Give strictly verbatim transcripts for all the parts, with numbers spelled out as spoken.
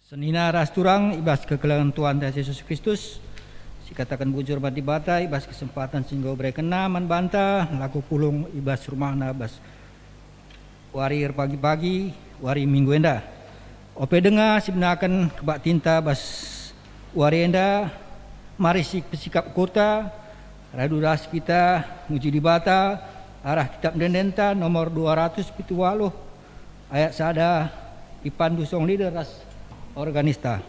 Senina ras turang i bas kekelengen Tuhanta Jesus Kristus, sikataken bujur man Dibata i bas kesempatan si enggo iberekenNa man banta lako pulung i bas rumahNa bas wari erpagi-pagi, wari Minggu enda. Ope denga sibenaken kebaktinta bas wari enda, mari sipesikap ukurta, radu ras kita muji Dibata arah Kitap Ende-endenta nomor dua ratus pitu waluh, ayat sada, ipandu song leader ras organista.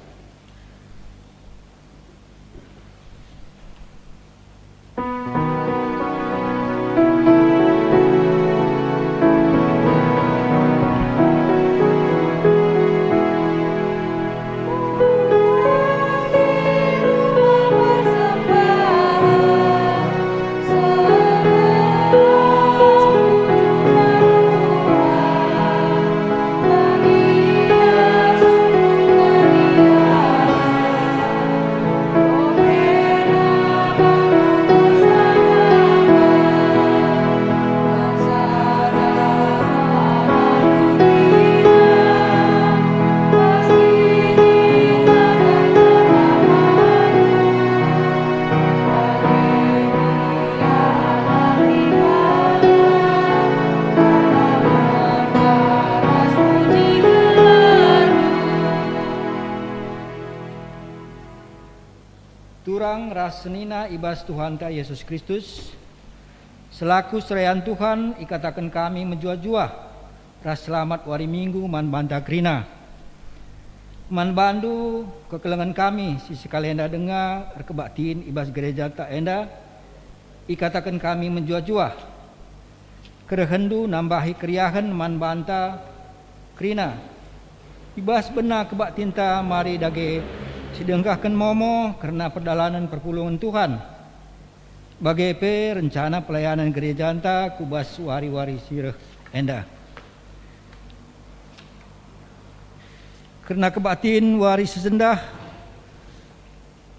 Turang ras senina i bas Tuhanta Jesus Kristus, selaku serayan Tuhan ikataken kami mejuah-juah ras selamat wari Minggu man banta kerina. Man bandu, kekelengen kami si sekalenda denga erkebaktin i bas gerejanta enda, ikataken kami mejuah-juah. Kerehenndu nambahi keriahen man banta kerina. I bas bena kebaktinta mari dage sidengkahken momo kerna perdalanen perpulungen Tuhan, bage pe rencana pelayanan gerejanta ku bas wari-wari si reh enda. Kerna kebaktin wari si sendah,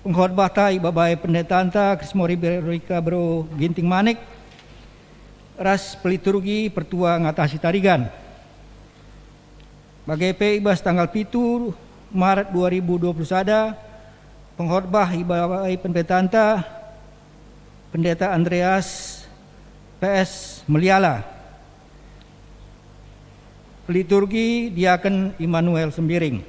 pengkhotbahta ibabai pendetanta Krismori Berorika Bero Ginting Manik ras peliturgi pertua ngatasi tarigan. Bage pe i bas tanggal pitu Maret dua ribu dua puluh sada, pengkhotbah ibabai pendetanta, Pendeta Andreas P S Meliala. Peliturgi, Diaken Immanuel Sembiring.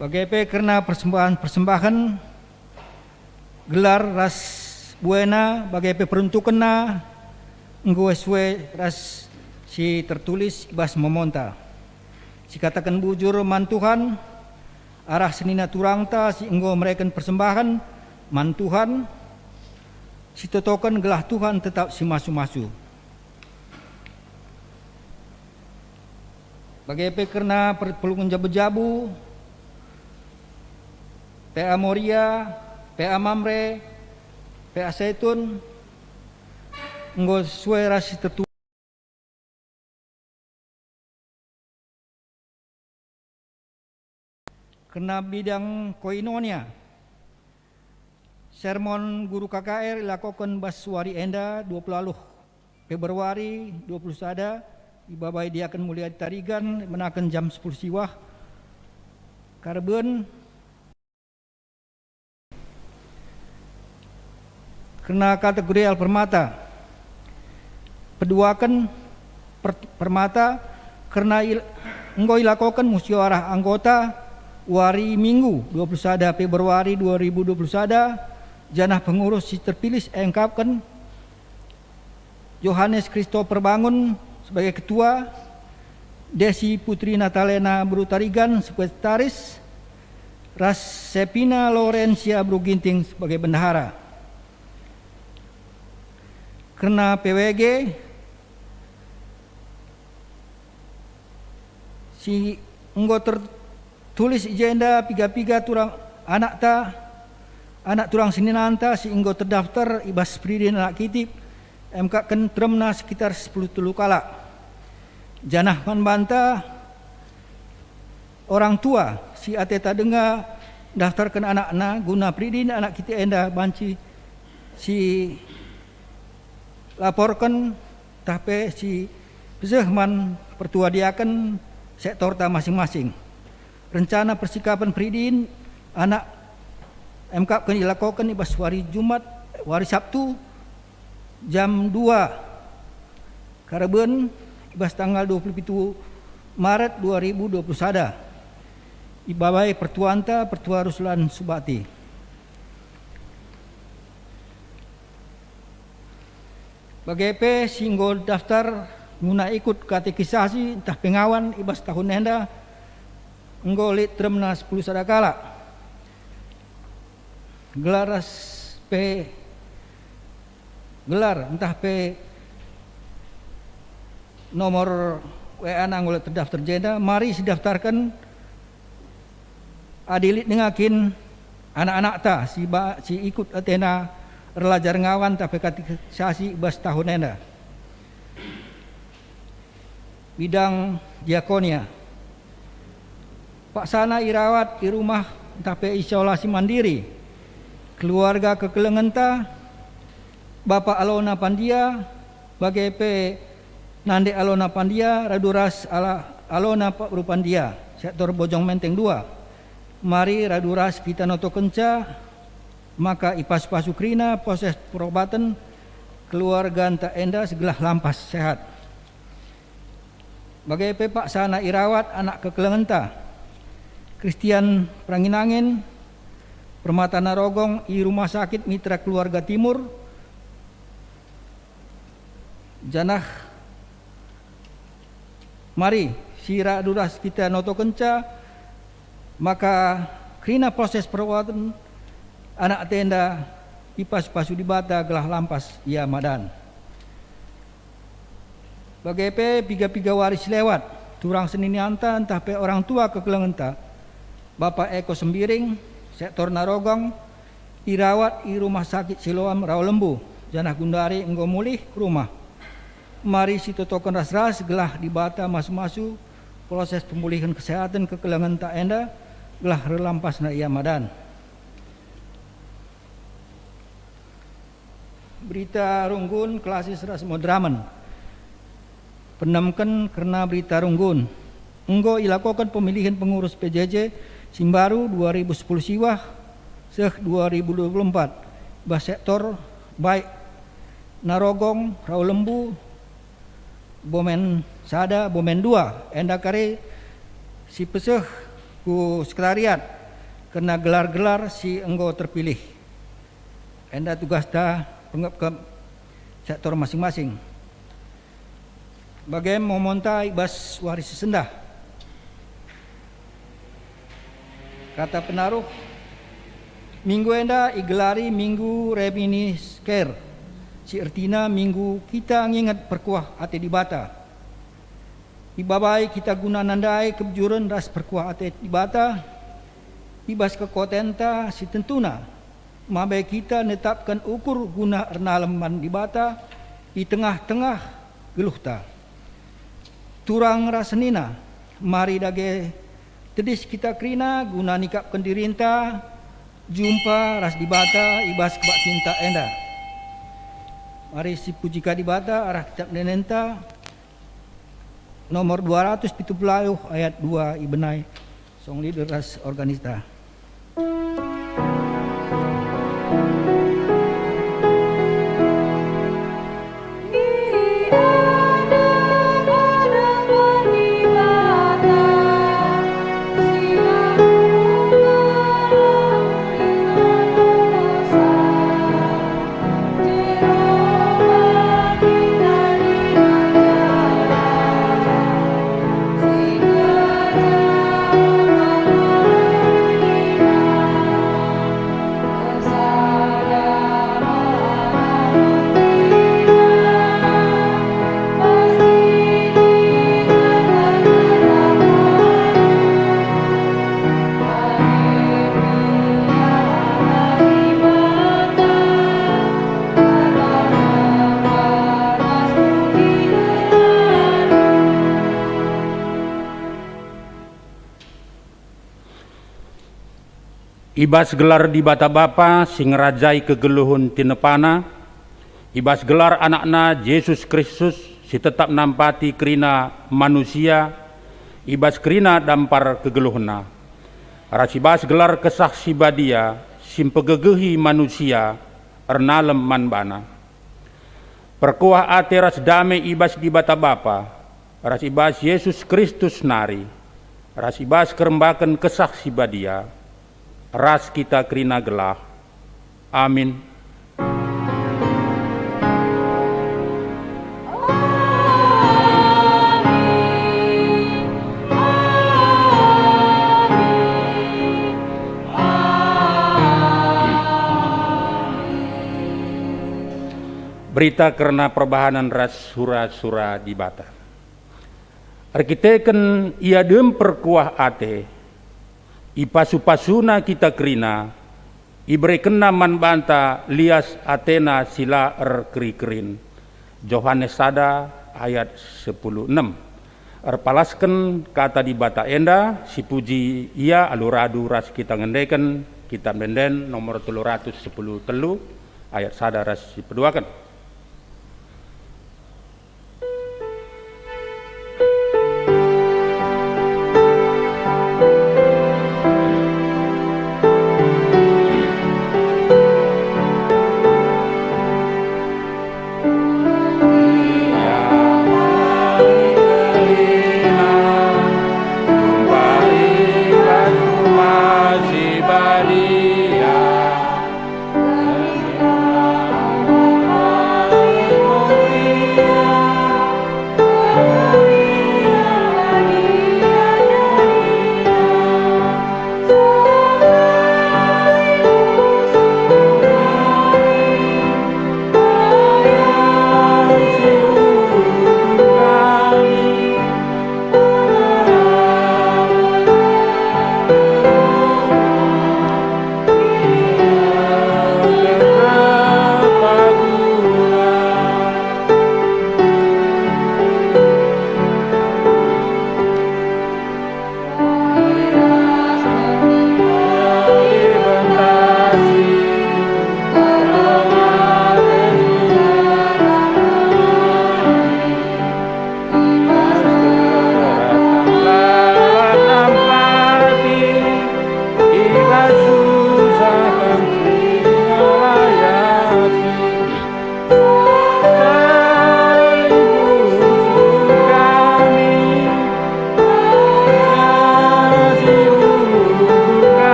Bage pe kerna persembahen-persembahen, gelar ras buena, bage pe peruntukenna, enggo sue ras si tertulis i bas momonta. Sikataken bujur man Tuhan, arah senina turangta si enggo mereken persembahen man Tuhan, sitotoken gelah Tuhan tetap si masu-masu. Bage pe kerna perpulungen jabu-jabu, P A Moria, P A Mamre, P A Saitun, enggo sue ras si tertu-, kerna bidang koinonia. Sermon guru K K R ilakoken bas wari enda dua puluh waluh Februari dua puluh sada, ibabai Diaken Muliadi Tarigan, menaken jam sepuluh siwah. Karben kerna kategorial permata. Peduaken per-, permata kerna il-, enggo ilakoken musyawarah anggota wari Minggu dua puluh sada Februari dua ribu dua puluh sada, janah pengurus si terpilih engkapken Johannes Christopher Bangun sebagai ketua, Desi Putri Natalena Beru Tarigan sekretaris, ras Sepina Laurencia Beru Ginting sebagai bendahara. Kerna P W G si enggo tertulis i jenda, piga-piga turang anakta, anak turang seninanta si enggo terdaftar i bas Peridin Anak Kitik, emkaken teremna sekitar sepuluh telu kalak. Janah man banta orang tua si ateta denga daftarken anakna guna Peridin Anak Kitik enda banci si laporken ntah pe si peseh man pertua diaken sektorta masing-masing. Rencana persikapen peridin anak emkapken ilakoken i bas wari Jumat, wari Sabtu, jam dua kareben, i bas tanggal dua puluh pitu Maret dua ribu dua puluh sada, ibabai pertuanta, Pertua Ruslan Subakti. Bage pe si enggo daftar guna ikut katekisasi ntah pengawan i bas tahun enda enggo lit teremna sepuluh sada kalak. Gelar ras pe, gelar ntah pe nomor W A-na enggo lit terdaftar jenda, mari sidaftarken. Adi lit denga kin anak-anakta si ba-, si ikut atena erlajar ngawan ntah pe katekisasi i bas tahun enda. Bidang diakonia. Paksana irawat i rumah ntah pe isolasi mandiri keluarga kekelengenta, Bapa Alona Pandia, bage pe Nande Alona Pandia, radu ras ala-, Alona Pa-, Ru Pandia, sektor Bojong Menteng dua. Mari radu ras kita notokenca maka ipasu-pasu kerina proses perobaten keluarganta enda segelah lampas sehat. Bage pe paksana irawat anak kekelengenta, Christian Perangin-angin, Permata Narogong i Rumah Sakit Mitra Keluarga Timur, janah mari si radu ras kita notokenca maka kerina proses perobaten anak enda ipasu-pasu Dibata gelah lampas ia madan. Bage pe piga-piga wari si lewat, turang seninianta ntah pe orang tua kekelengenta, Bapa Eko Sembiring, sektor Narogong, irawat i Rumah Sakit Siloam Rawalembu, janah gundari enggo mulih ku rumah. Mari sitotoken ras-ras gelah Dibata masu-masu proses pemulihen kesehatan kekelengenta enda, gelah reh lampasna ia madan. Berita runggun, klasis ras moderamen. Penemken kerna berita runggun. Enggo ilakoken pemilihen pengurus P J J si mbaru dua ribu sepuluh siwah seh dua ribu dua puluh empat, bas sektor baik Narogong, Rawalembu, Bomen sada, Bomen dua, enda kari si peseh ku sekretariat kerna gelar-gelar si enggo terpilih. Enda tugasta pengepkep sektor masing-masing. Bage momonta i bas wari si sendah. Kata penaruh, minggu enda igelari Minggu Reminiscer, si ertina minggu kita nginget perkuah ate Dibata. Ibabai kita guna nandai kebejuren ras perkuah ate Dibata i bas kekuatenta si tentuna, mabai kita netapken ukur guna ernalem man Dibata i tengah-tengah geluhta. Turang ras senina, mari dage tedis kita kerina guna nikapken dirinta jumpa ras Dibata i bas kebaktinta enda. Mari sipuji ka Dibata arah Kitap Ende-endenta nomor dua ratus pitu puluh ayat dua ibenai song leader ras organista. I bas gelar Dibata Bapa si ngerajai kegeluhen tinepana, I bas gelar AnakNa Jesus Kristus, si tetap nampati kerina manusia, i bas kerina dampar kegeluhenNa, ras i bas gelar Kesah Si Badia, si mpegegehi manusia ernalem man baNa. Perkuah ate ras dame i bas Dibata Bapa, ras i bas Jesus Kristus nari, ras i bas kerembaken Kesah Si Badia, ras kita kerina gelah. Amin. Berita kerna perbahanen ras sura-sura Dibata. Erkiteken ia dem perkuah ate, ipasu-pasuna kita kerina, iberekenna man banta lias atena si la erkeri-kerin. Johanes sada ayat sepuluh enem. Erpalasken kata Dibata enda, sipuji ia alu radu ras kita ngendeken Kitab Ende-enden nomor telu ratus sepuluh telu ayat sada ras sipeduaken.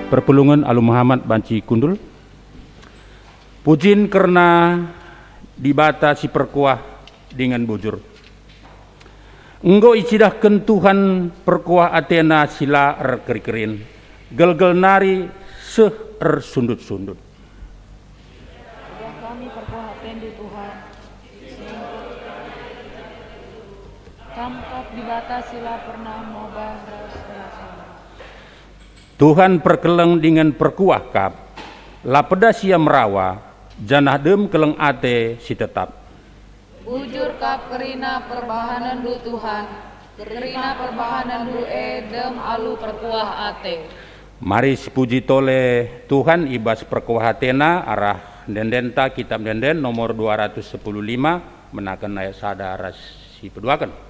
Perpulungen alu Muhammad banci kundul. Pujin kerna Dibata si perkuah dingen bujur. Enggo icidahken Tuhan perkuah ateNa si la erkeri-kerin, gelgel nari seh ersundut-sundut. Idah kami perkuah ateNdu, Tuhan. Kam kap Dibata si la pernah mobah ras berasal. Tuhan perkeleng dingen perkuah kap. La pedas Ia merawa, janah dem keleng ate si tetap. Bujur kap kerina perbahanenNdu, Tuhan. Kerina perbahanenNdu e dem alu perkuah ate. Mari sipuji tole Tuhan i bas perkuah ateNa arah ende-endenta Kitab Ende-enden nomor dua ratus sepuluh lima, menaken ayat sada ras sipeduaken.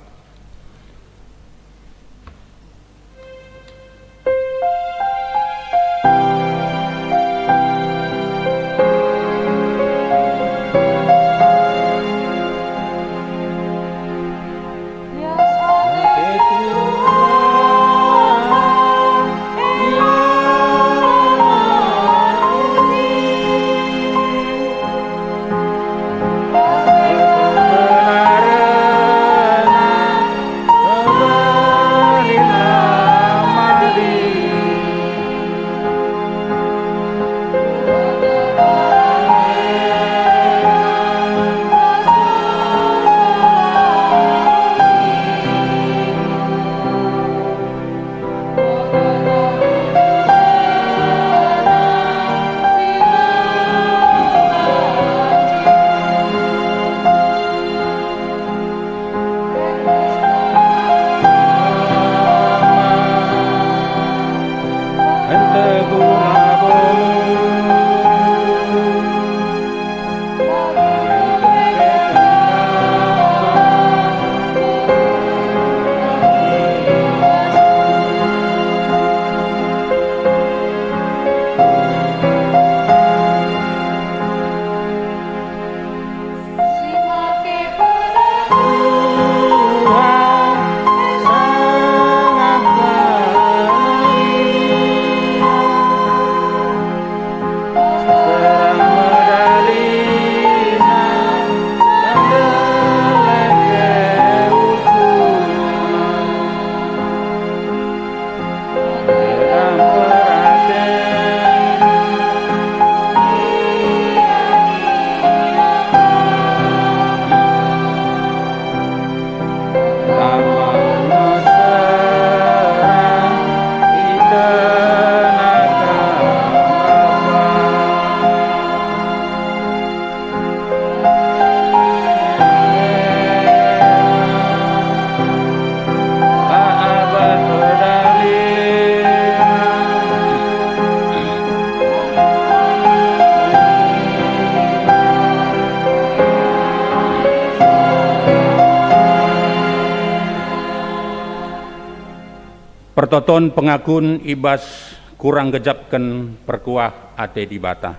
Pertoton pengakun i bas kurang gejapken perkuah ate Dibata.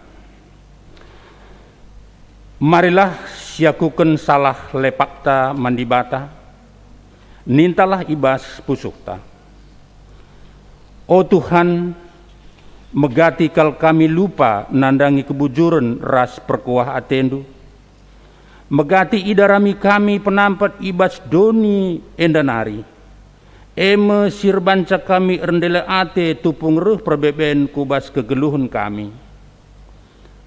Marilah siakuken salah lepakta man Dibata, nintalah i bas pusuhta. O Tuhan, megati kal kami lupa nandangi kebujuren ras perkuah ateNdu. Megati idarami kami penampet i bas doni enda nari. E me si erbanca kami erndele ate tupung reh perbeben ku bas kegeluhen kami.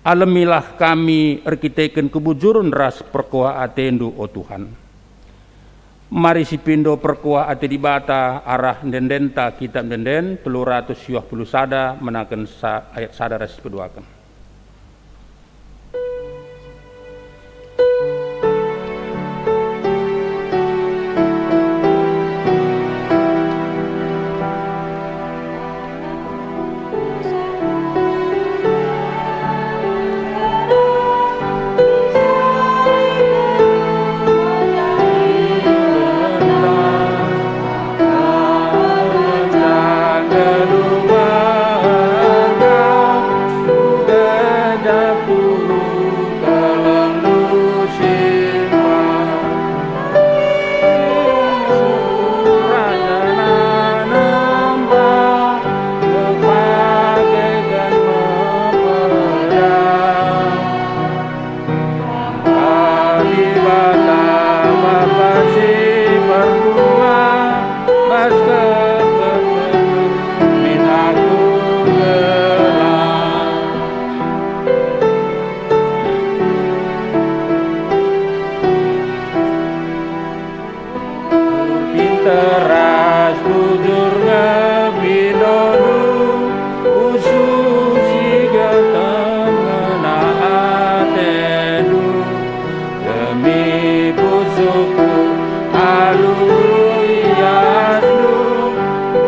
Alemilah kami erkiteken kebujuren ras perkuah ateNdu, o Tuhan. Mari sipindo perkuah ate Dibata arah ende-endenta Kitap Ende-enden telu ratus siwah puluh sada menaken sa-, ayat sada ras sipeduaken. Dibata Bapa si perkuah, bas kekelengen min aku gelah. Pinter ras bujur nge pindondu, pusuh si getem ngena atendu, demi pusuhku alu iasndu,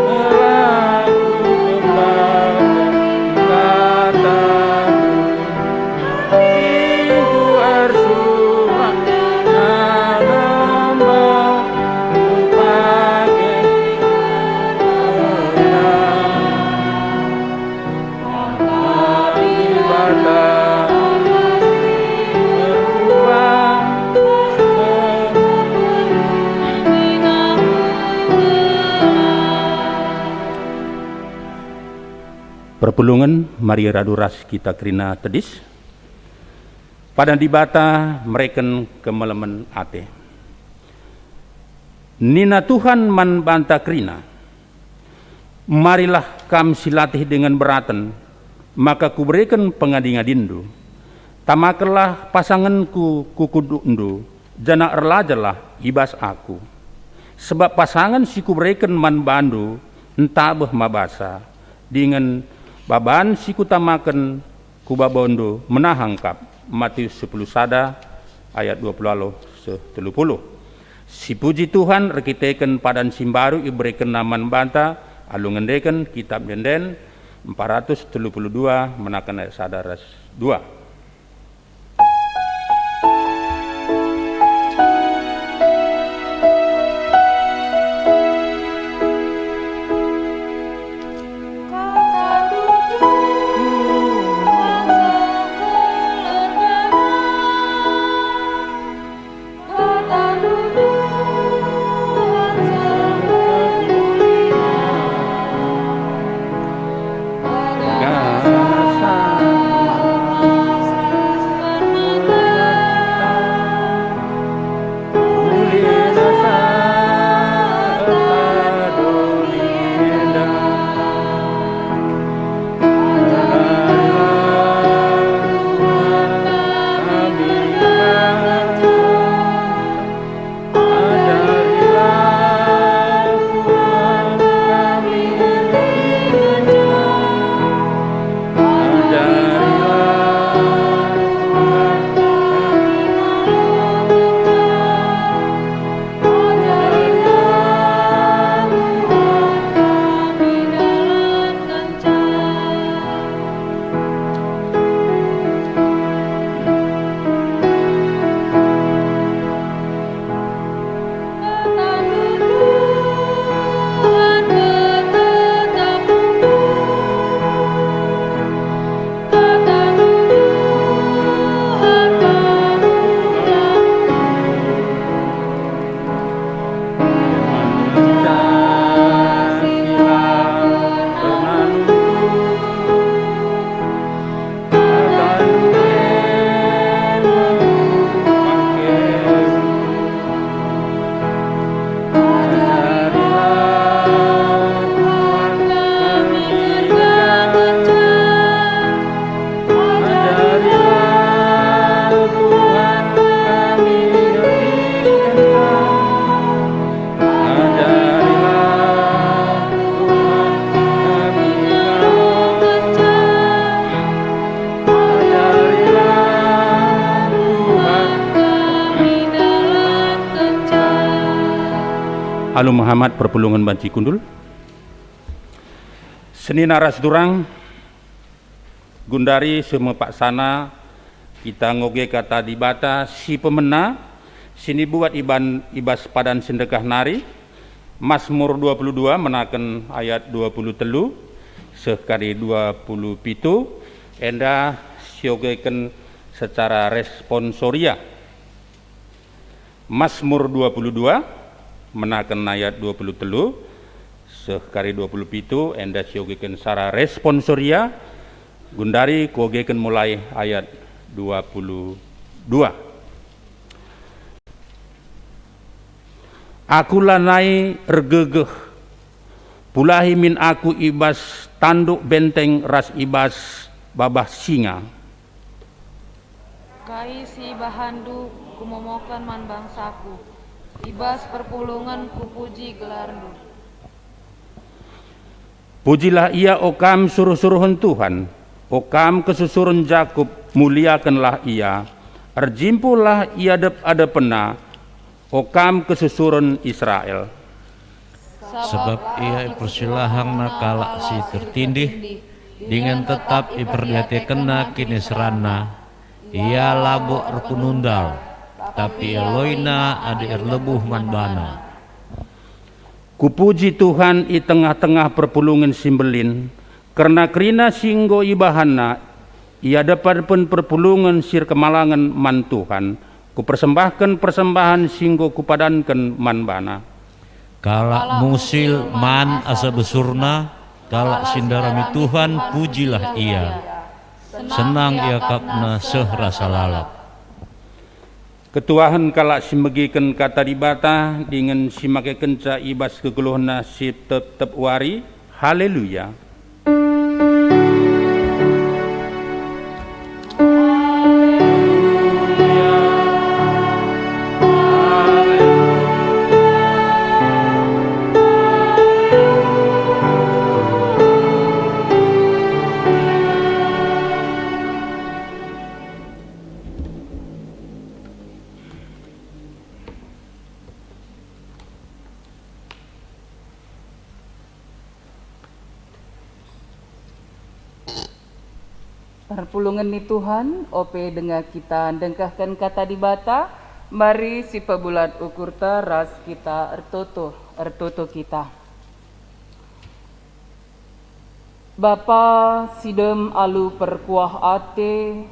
erlaku kembaken katandu. Perpulungen, mari radu ras kita kerina tedis. Padan Dibata mereken kemelemen ate. Nina Tuhan man banta kerina, "Marilah kam silatih dingen beraten, maka kubereken pengadi-ngadinndu. Tamakenlah pasangenKu ku kundukndu, janah erlajarlah i bas Aku. Sebab pasangen si Kubereken man bandu ntabeh mabasa, dingen baban si Kutamaken ku babondu menahang kap." Matius sepuluh sada ayat dua puluh seh telu puluh. Sipuji Tuhan erkiteken padan si mbaru iberekenNa man banta alu ngendeken Kitap Ende-enden empat ratus telu puluh dua menaken ayat sada ras dua. Alu Muhammad perpulungen banci kundul. Senina ras turang, gundari seh me paksana kita ngoge Kata Dibata si pemena, si nibuat iban, i bas padan si ndekah nari, Masmur dua puluh dua menaken ayat dua puluh telu seh kari dua puluh pitu, enda siogeken secara responsoria. Masmur dua puluh dua menaken ayat dua puluh telu seh kari dua puluh pitu, enda siogeken secara responsoria, gundari kuogeken mulai ayat dua puluh dua. Aku lanai ergegeh, pulahi min aku i bas tanduk benteng ras i bas babah singa. Kai si ibahanndu kumomoken man bangsaku, i bas perpulungen kupuji gelarndu. Pujilah Ia, o kam suruh-suruhen Tuhan, o kam kesusuren Jakup, muliakenlah Ia. Erjimpuhlah i adep-adepenNa, o kam kesusuren Israel. Sebab Ia ipersilahangNa kalak si tertindih, dingen tetap iperdiatekenNa kiniseranNa. Ia labo erpenundal, tapi ialoiNa adi erlebuh man baNa. Kupuji Tuhan i tengah-tengah perpulungen si mbelin, kerna kerina si enggo ibahanNa i adepen perpulungen si erkemalangen man Tuhan. Kupersembahken persembahen si enggo kupadanken man baNa. Kalak musil man asa besurna, kalak si ndarami Tuhan, pujilah Ia. Senang iakapna seh rasa lalap. Ketuahen kalak si megiken Kata Dibata dingen si makekenca i bas kegeluhenna si tep-tep wari. Haleluya! Perpulungen ni Tuhan, ope denga kita ndengkahken Kata Dibata, mari sipebulat ukurta ras kita ertoto, ertoto kita. Bapa si dem alu perkuah ate,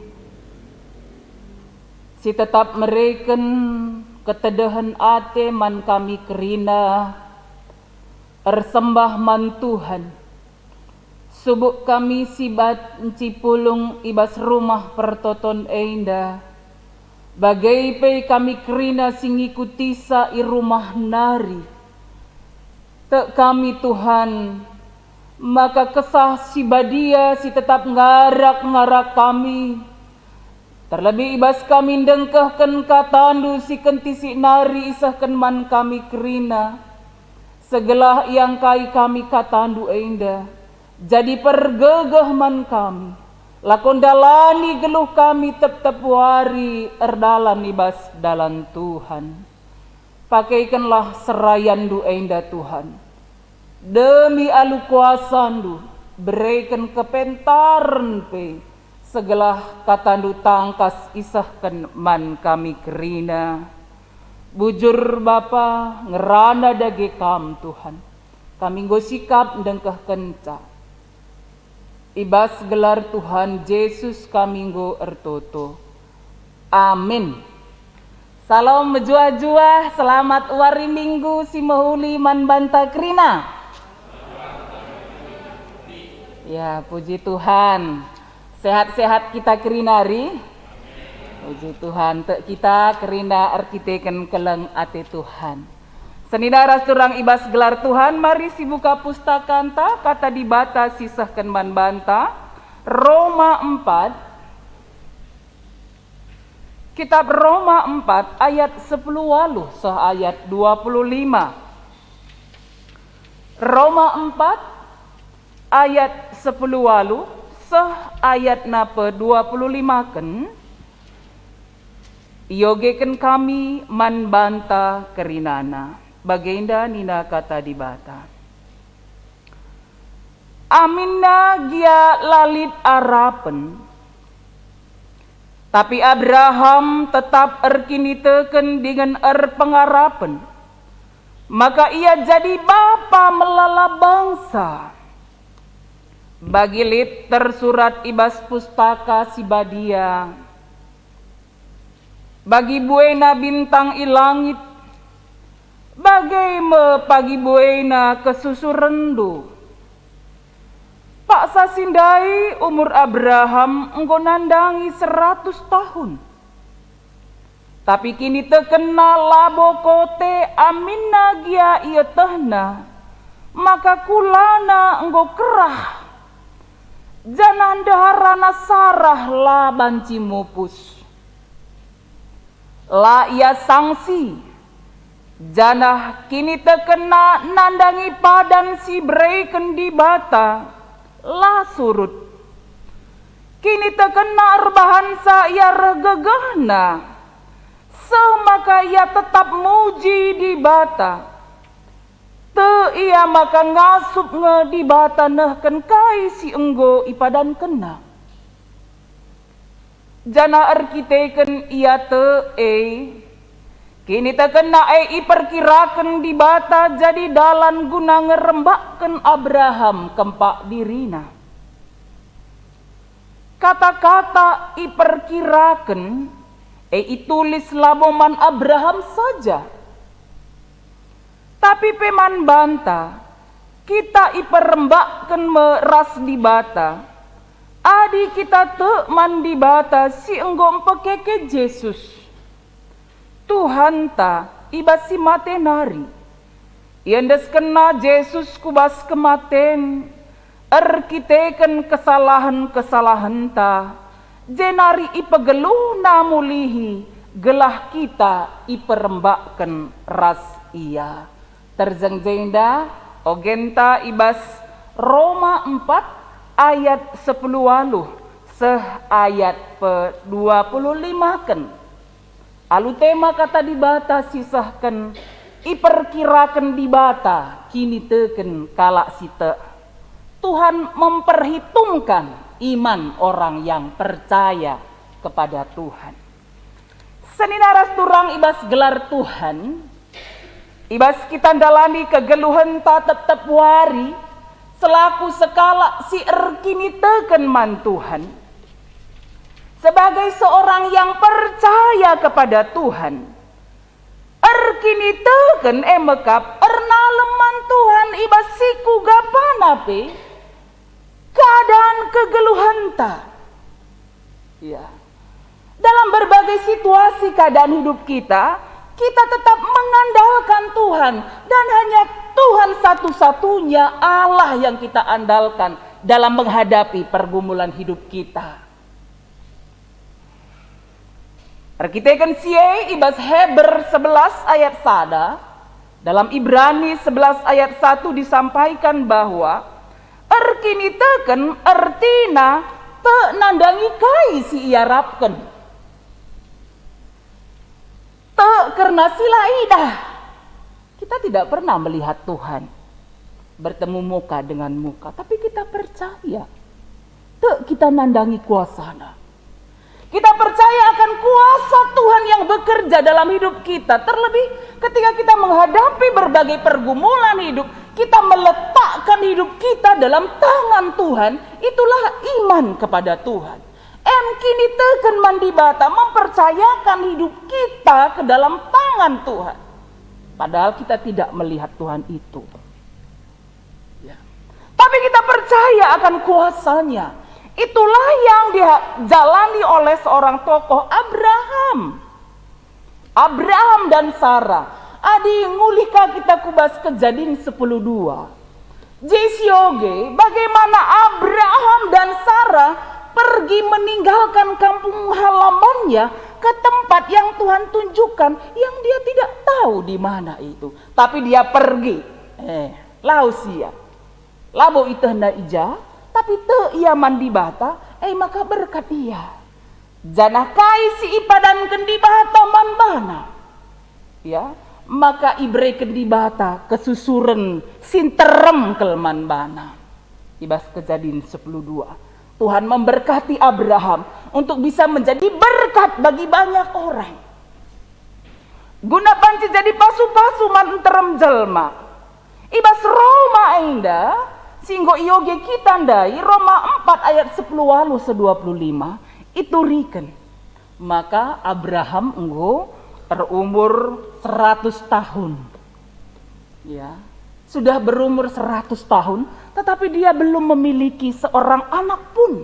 si tetap mereken ketedehen ate man kami kerina ersembah man Tuhan. Subuk kami sibat ncipulung i bas rumah pertoton enda, bage pe kami kerina si ngikutisa i rumah nari. Tek kami, Tuhan, maka Kesah Si Badia si tetap ngarak-ngarak kami, terlebih i bas kami ndengkehken KataNdu si kentisik nari isehken man kami kerina, segelah iangkai kami KataNdu enda jadi pergegeh man kami, lako ndalani geluh kami tep-tep wari erdalan i bas dalan Tuhan. Pakaikenlah serayanNdu enda, Tuhan. Demi alu kuasaNdu, bereken kepentaren pe, segelah KataNdu tangkas isehken man kami kerina. Bujur, Bapa, ngerana dage Kam, Tuhan. Kami enggo sikap ndengkehkenca. I bas gelar Tuhan Jesus kami enggo ertoto. Amin. Salam mejuah-juah, selamat wari Minggu si mehuli man banta kerina. Ya, puji Tuhan. Sehat-sehat kita kerina, ri? Puji Tuhan, tek kita kerina erkiteken keleng ate Tuhan. Senina ras turang i bas gelar Tuhan, mari sibuka pustakanta, Kata Dibata sisehken man banta, Roma empat, Kitab Roma empat ayat sepuluh waluh seh ayat dua puluh lima. Roma empat ayat sepuluh waluh seh ayatna pe dua puluh lima ken, iogeken kami man banta kerinana. Bagenda nina Kata Dibata, "Aminna gia la lit arapen, tapi Abraham tetap erkiniteken dingen erpengarapen, maka ia jadi bapa melala bangsa." Bagi lit tersurat i bas Pustaka Si Badia, "Bagi buena bintang i langit, bage me pagi buena kesusurenndu." Paksa si ndai umur Abraham enggo nandangi seratus tahun. Tapi kinitekenna labo kote aminna gia ietehna, maka kulana enggo kerah, janah ndeharana Sarah la banci mupus. La ia sangsi, janah kinitekenna nandangi padan si ibereken Dibata la surut. Kinitekenna erbahanca ia reh gegehna, seh maka ia tetap muji Dibata. Tek ia maka ngasup nge Dibata nehken kai si enggo ipadankenna. Janah erkiteken ia tek e, kinitekenna e iperkiraken Dibata jadi dalan guna ngerembakken Abraham kempak dirina. Kata-kata iperkiraken e itulis labo man Abraham saja, tapi pe man banta. Kita iperembakken me ras Dibata adi kita tek man Dibata si enggo mpekeke Jesus, Tuhanta, i bas si mate nari. IendeskenNa Jesus ku bas kematen erkiteken kesalahen-kesalahenta, jenari ipegeluhNa mulihi gelah kita iperembakken ras Ia. Terjeng jenda, ogenta i bas Roma empat ayat sepuluh waluh seh ayat pe dua puluh limaken. Alu tema Kata Dibata sisehken, iperkiraken Dibata kiniteken kalak si tek. Tuhan memperhitungkan iman orang yang percaya kepada Tuhan. Senina ras turang i bas gelar Tuhan, i bas kita ndalani kegeluhenta tep-tep wari selaku sekalak si erkiniteken man Tuhan, sebagai seorang yang percaya kepada Tuhan, erkiniteken e mekap ernalem man Tuhan i bas si kuga pana pe keadaan kegeluhenta. Ya. Dalam berbagai situasi keadaan hidup kita, kita tetap mengandalkan Tuhan, dan hanya Tuhan satu-satunya Allah yang kita andalkan dalam menghadapi pergumulan hidup kita. Erkiteken si e, i bas Heber sebelas ayat sada, dalam Ibrani sebelas ayat satu disampaikan bahwa erkiniteken ertina tek nandangi kai si iarapken. Tek kerna si la idah. Kita tidak pernah melihat Tuhan bertemu muka dengan muka, tapi kita percaya. Tek kita nandangi kuasaNa. Kita percaya akan kuasa Tuhan yang bekerja dalam hidup kita, terlebih ketika kita menghadapi berbagai pergumulan hidup, kita meletakkan hidup kita dalam tangan Tuhan, itulah iman kepada Tuhan. Em kiniteken man Dibata mempercayakan hidup kita ke dalam tangan Tuhan. Padahal kita tidak melihat Tuhan itu. Ya. Tapi kita percaya akan kuasa-Nya. Itulah yang dijalani oleh seorang tokoh, Abraham. Abraham dan Sara. Adi ngulih ka kita ku bas Kejadin sepuluh dua. Jesioge, bagaimana Abraham dan Sara pergi meninggalkan kampung halamannya ke tempat yang Tuhan tunjukkan, yang dia tidak tahu di mana itu. Tapi dia pergi. Eh, lawes ia. Labo ietehna i ja, tapi tek ia man Dibata, e maka berkat ia. Janah kai si ipadanken Dibata man bana? Ya, Maka ibereken Dibata kesusuren si nterem kal man bana. I bas Kejadin sepuluh dua, Tuhan memberkati Abraham untuk bisa menjadi berkat bagi banyak orang, guna banci jadi pasu-pasu man nterem jelma. I bas Roma enda, si enggo ioge kita ndai, Roma empat ayat sepuluh waluh seh dua puluh lima, ituriken, maka Abraham enggo erumur seratus tahun. Ya, sudah berumur seratus tahun, tetapi dia belum memiliki seorang anak pun.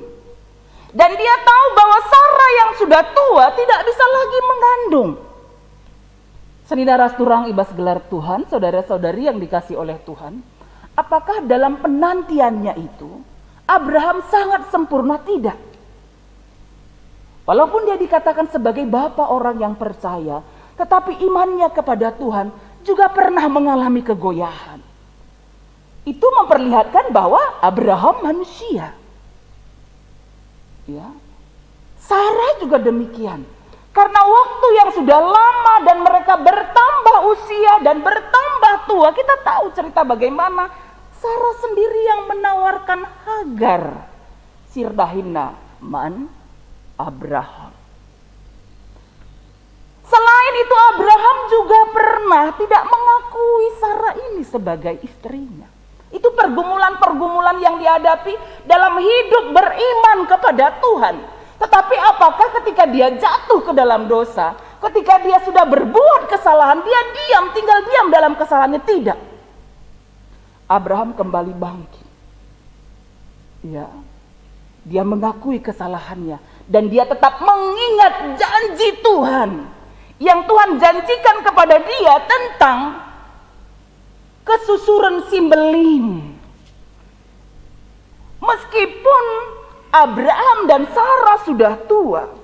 Dan dia tahu bahwa Sarah yang sudah tua tidak bisa lagi mengandung. Senina ras turang i bas gelar Tuhan, saudara-saudari yang dikasihi oleh Tuhan, apakah dalam penantiannya itu Abraham sangat sempurna? Tidak. Walaupun dia dikatakan sebagai bapa orang yang percaya, tetapi imannya kepada Tuhan juga pernah mengalami kegoyahan. Itu memperlihatkan bahwa Abraham manusia. Ya. Sarah juga demikian. Karena waktu yang sudah lama dan mereka bertambah usia dan bertambah tua, kita tahu cerita bagaimana Sarah sendiri yang menawarkan Hagar si erdahinna man Abraham. Selain itu, Abraham juga pernah tidak mengakui Sarah ini sebagai istrinya. Itu pergumulan-pergumulan yang dihadapi dalam hidup beriman kepada Tuhan. Tetapi apakah ketika dia jatuh ke dalam dosa, ketika dia sudah berbuat kesalahan, dia diam, tinggal diam dalam kesalahannya? Tidak. Abraham kembali bangkit. Ya, dia mengakui kesalahannya dan dia tetap mengingat janji Tuhan yang Tuhan janjikan kepada dia tentang kesusuren si mbelin. Meskipun Abraham dan Sarah sudah tua,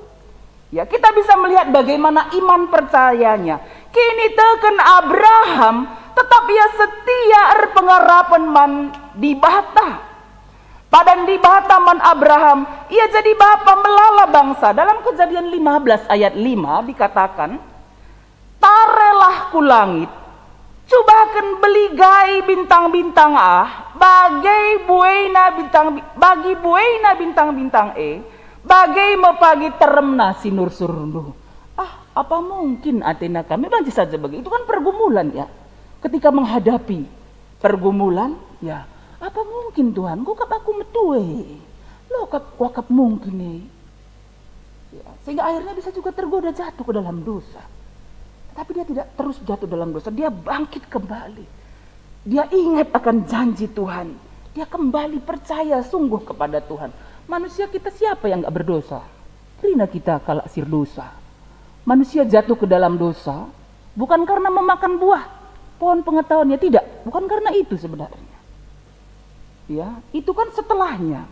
ya, kita bisa melihat bagaimana iman percayanya. Kiniteken Abraham tetap ia setia erpengarapen man Dibata. Padan Dibata man Abraham, ia jadi bapa melala bangsa. Dalam Kejadian lima belas ayat lima dikatakan, "Tarelah ku langit, cubaken beligai bintang-bintang ah, bage buena bintang, bagi buena bintang-bintang e, bage me pagi teremna si nursurndu." Ah, apa mungkin atena kami banci saja bagi? Itu kan pergumulan, ya. Ketika menghadapi pergumulan, ya, apa mungkin, Tuhan? Enggo kap aku metue. Lo kap, wah kap mungkin e. Ya, sehingga akhirnya bisa juga tergoda jatuh ke dalam dosa. Tetapi dia tidak terus jatuh dalam dosa, dia bangkit kembali. Dia ingat akan janji Tuhan. Dia kembali percaya sungguh kepada Tuhan. Manusia kita siapa yang nggak berdosa? Kerina kita kalak si erdosa. Manusia jatuh ke dalam dosa bukan karena memakan buah pohon pengetahuannya, tidak, bukan karena itu sebenarnya. Ya, itu kan setelahnya.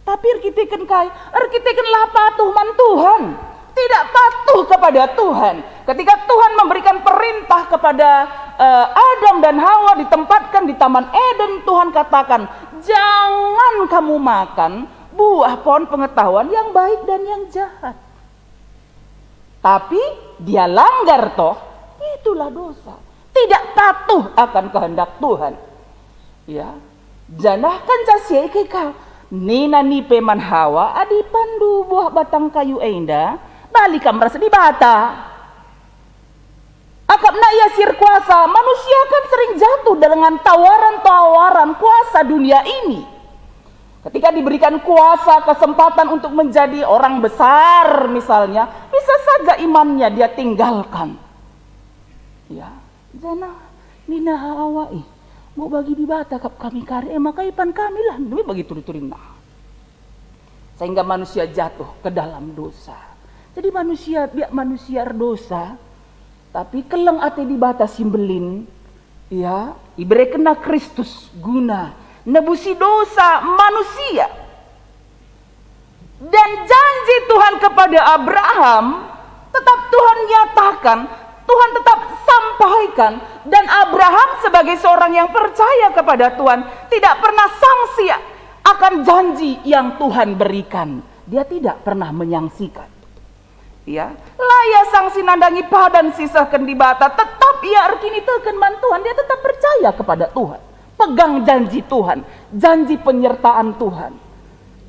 Tapi erkiteken kai? Erkitekenlah patuh man Tuhan. Tidak patuh kepada Tuhan. Ketika Tuhan memberikan perintah kepada, eh, Adam dan Hawa ditempatkan di Taman Eden, Tuhan katakan, "Jangan kamu makan buah pohon pengetahuan yang baik dan yang jahat." Tapi dia langgar toh, itulah dosa. Tidak patuh akan kehendak Tuhan. Ya. Janah kenca si e ka, nina nipe man Hawa, "Adi ipanndu buah batang kayu enda, bali kam ras Dibata." Akapna ia si erkuasa, manusia kan sering jatuh dengan tawaran-tawaran kuasa dunia ini. Ketika diberikan kuasa, kesempatan untuk menjadi orang besar misalnya, bisa saja imannya dia tinggalkan. Ya, janah nina Hawa, "Ih, enggo bagi Dibata kap kami kari, e maka ipan kamilah," ndube bagi turi-turina. Sehingga manusia jatuh ke dalam dosa. Jadi manusia, biak manusia erdosa, tapi keleng ate Dibata si mbelin, ya, iberekenNa Kristus guna nebusi dosa manusia. Dan janji Tuhan kepada Abraham tetap Tuhan nyatakan, Tuhan tetap sampaikan, dan Abraham sebagai seorang yang percaya kepada Tuhan tidak pernah sangsi akan janji yang Tuhan berikan. Dia tidak pernah menyangsikan. Ya, la ia sangsi nandangi padan si isehken Dibata, tetap ia erkiniteken man Tuhan, dia tetap percaya kepada Tuhan. Pegang janji Tuhan, janji penyertaan Tuhan.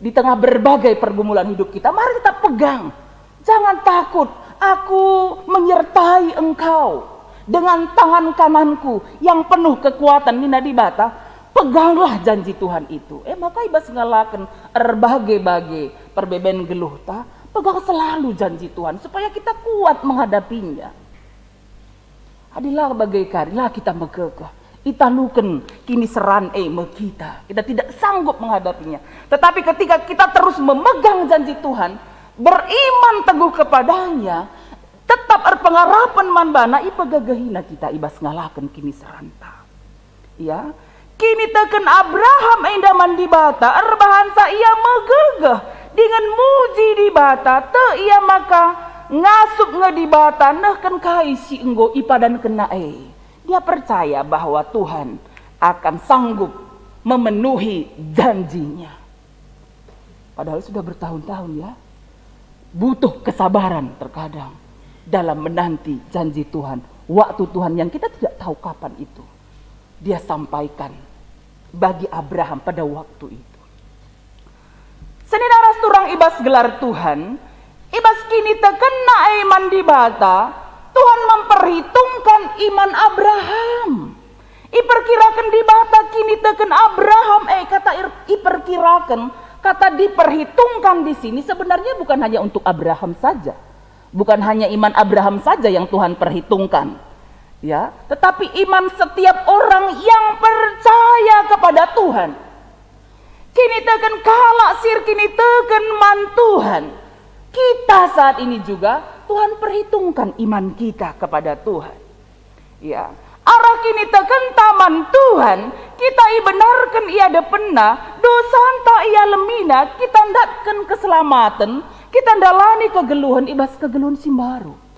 Di tengah berbagai pergumulan hidup kita, mari tetap pegang. Jangan takut, aku menyertai engkau. Dengan tangan kananku yang penuh kekuatan, nina Dibata, peganglah janji Tuhan itu. E maka ibas ngalaken erbage-bage perbeben geluhta, pegang selalu janji Tuhan supaya kita kuat menghadapinya. Adi la bage kari, la kita megegeh. Italuken kiniseran e me kita. Kita tidak sanggup menghadapinya. Tetapi ketika kita terus memegang janji Tuhan, beriman teguh kepada-Nya, tetap erpengarapen man baNa, ipegegehina kita ibas ngalaken kiniseranta. Ya, kiniteken Abraham enda man Dibata erbahansa ia megegeh dingen muji Dibata, tek ia maka ngasup nge Dibata nehken kai si enggo ipadankenna e. Dia percaya bahwa Tuhan akan sanggup memenuhi janji-Nya. Padahal sudah bertahun-tahun, ya. Butuh kesabaran terkadang dalam menanti janji Tuhan, waktu Tuhan yang kita tidak tahu kapan itu Dia sampaikan bagi Abraham pada waktu itu. Senina ras turang ibas gelar Tuhan, ibas kinitekenna e man Dibata, Tuhan memperhitungkan iman Abraham. Iperkiraken Dibata kiniteken Abraham, eh, kata ir-, iperkiraken, kata diperhitungkan di sini sebenarnya bukan hanya untuk Abraham saja. Bukan hanya iman Abraham saja yang Tuhan perhitungkan. Ya, tetapi iman setiap orang yang percaya kepada Tuhan. Kiniteken kalak si erkiniteken man Tuhan. Kita saat ini juga, Tuhan perhitungkan iman kita kepada Tuhan. Ya, arah kinitekenta man Tuhan, kita ibenarken i adepenNa, dosanta ialemiNa, kita ndatken keselamaten, kita ndalani kegeluhen i bas kegeluhen si mbaru.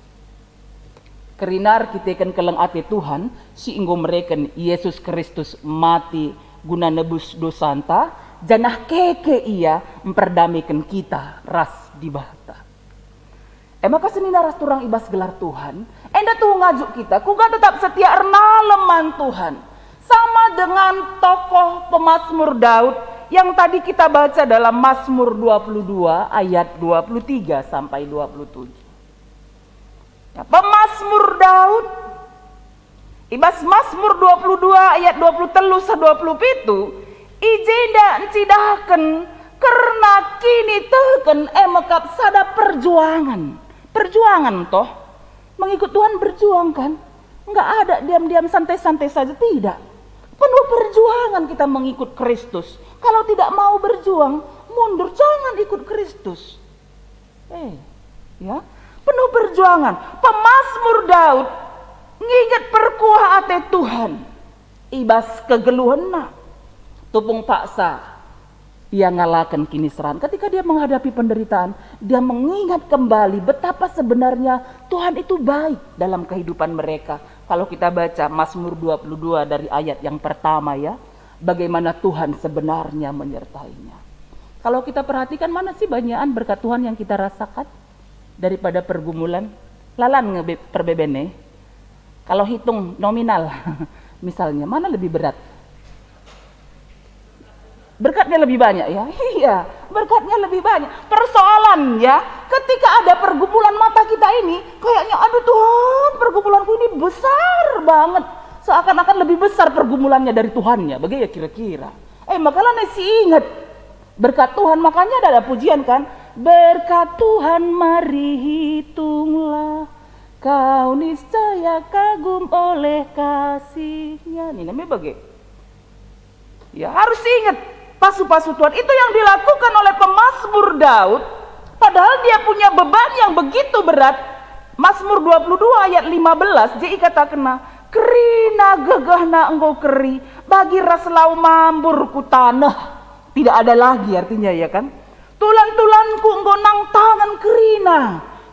Kerina erkiteken keleng ate Tuhan si enggo mereken Yesus Kristus mati guna nebus dosanta, janah keke Ia mperdameken kita ras Dibata. E maka senina ras turang i bas gelar Tuhan, enda tuhu ngajuk kita kuga tetap setia ernalem man Tuhan. Sama dengan tokoh pemasmur Daud yang tadi kita baca dalam Mazmur dua puluh dua ayat dua puluh tiga sampai dua puluh tujuh. Ya, pemasmur Daud, i bas Mazmur dua puluh dua ayat dua puluh telu seh dua puluh pitu, i jenda ncidahken kerna kiniteken e mekap sada perjuangan. Perjuangan toh, mengikut Tuhan berjuang kan? Enggak ada diam-diam santai-santai saja, tidak. Penuh perjuangan kita mengikut Kristus. Kalau tidak mau berjuang, mundur, jangan ikut Kristus. Eh, ya, penuh perjuangan. Pemasmur Daud nginget perkuah ate Tuhan i bas kegeluhenna. Tupung paksa ia ngalaken kiniseran. Ketika dia menghadapi penderitaan, dia mengingat kembali betapa sebenarnya Tuhan itu baik dalam kehidupan mereka. Kalau kita baca Mazmur dua puluh dua dari ayat yang pertama, ya, bagaimana Tuhan sebenarnya menyertainya. Kalau kita perhatikan, mana sih banyakan berkat Tuhan yang kita rasakan daripada pergumulan? Lalan nge be-, perbebene. Kalau hitung nominal, misalnya, mana lebih berat? Berkatnya lebih banyak, ya? Iya, berkatnya lebih banyak. Persoalannya, ketika ada pergumulan mata kita ini, kayaknya, "Aduh Tuhan, pergumulanku ini besar banget." Seakan-akan lebih besar pergumulannya dari Tuhannya, bage ya kira-kira. Eh, maka lanai si inget. Berkat Tuhan, makanya ada, ada pujian kan? "Berkat Tuhan mari hitunglah, kau niscaya kagum oleh kasih-Nya." Ini namanya bage. Ya, harus inget pasu-pasu Tuhan. Itu yang dilakukan oleh pemasmur Daud, padahal dia punya beban yang begitu berat. Mazmur dua puluh dua ayat lima belas, je ikatakenna, "Kerina gegehna enggo keri, bagi ras lau mambur ku taneh." Tidak ada lagi artinya, ya kan? "Tulang-tulangku enggo nang tangen kerina."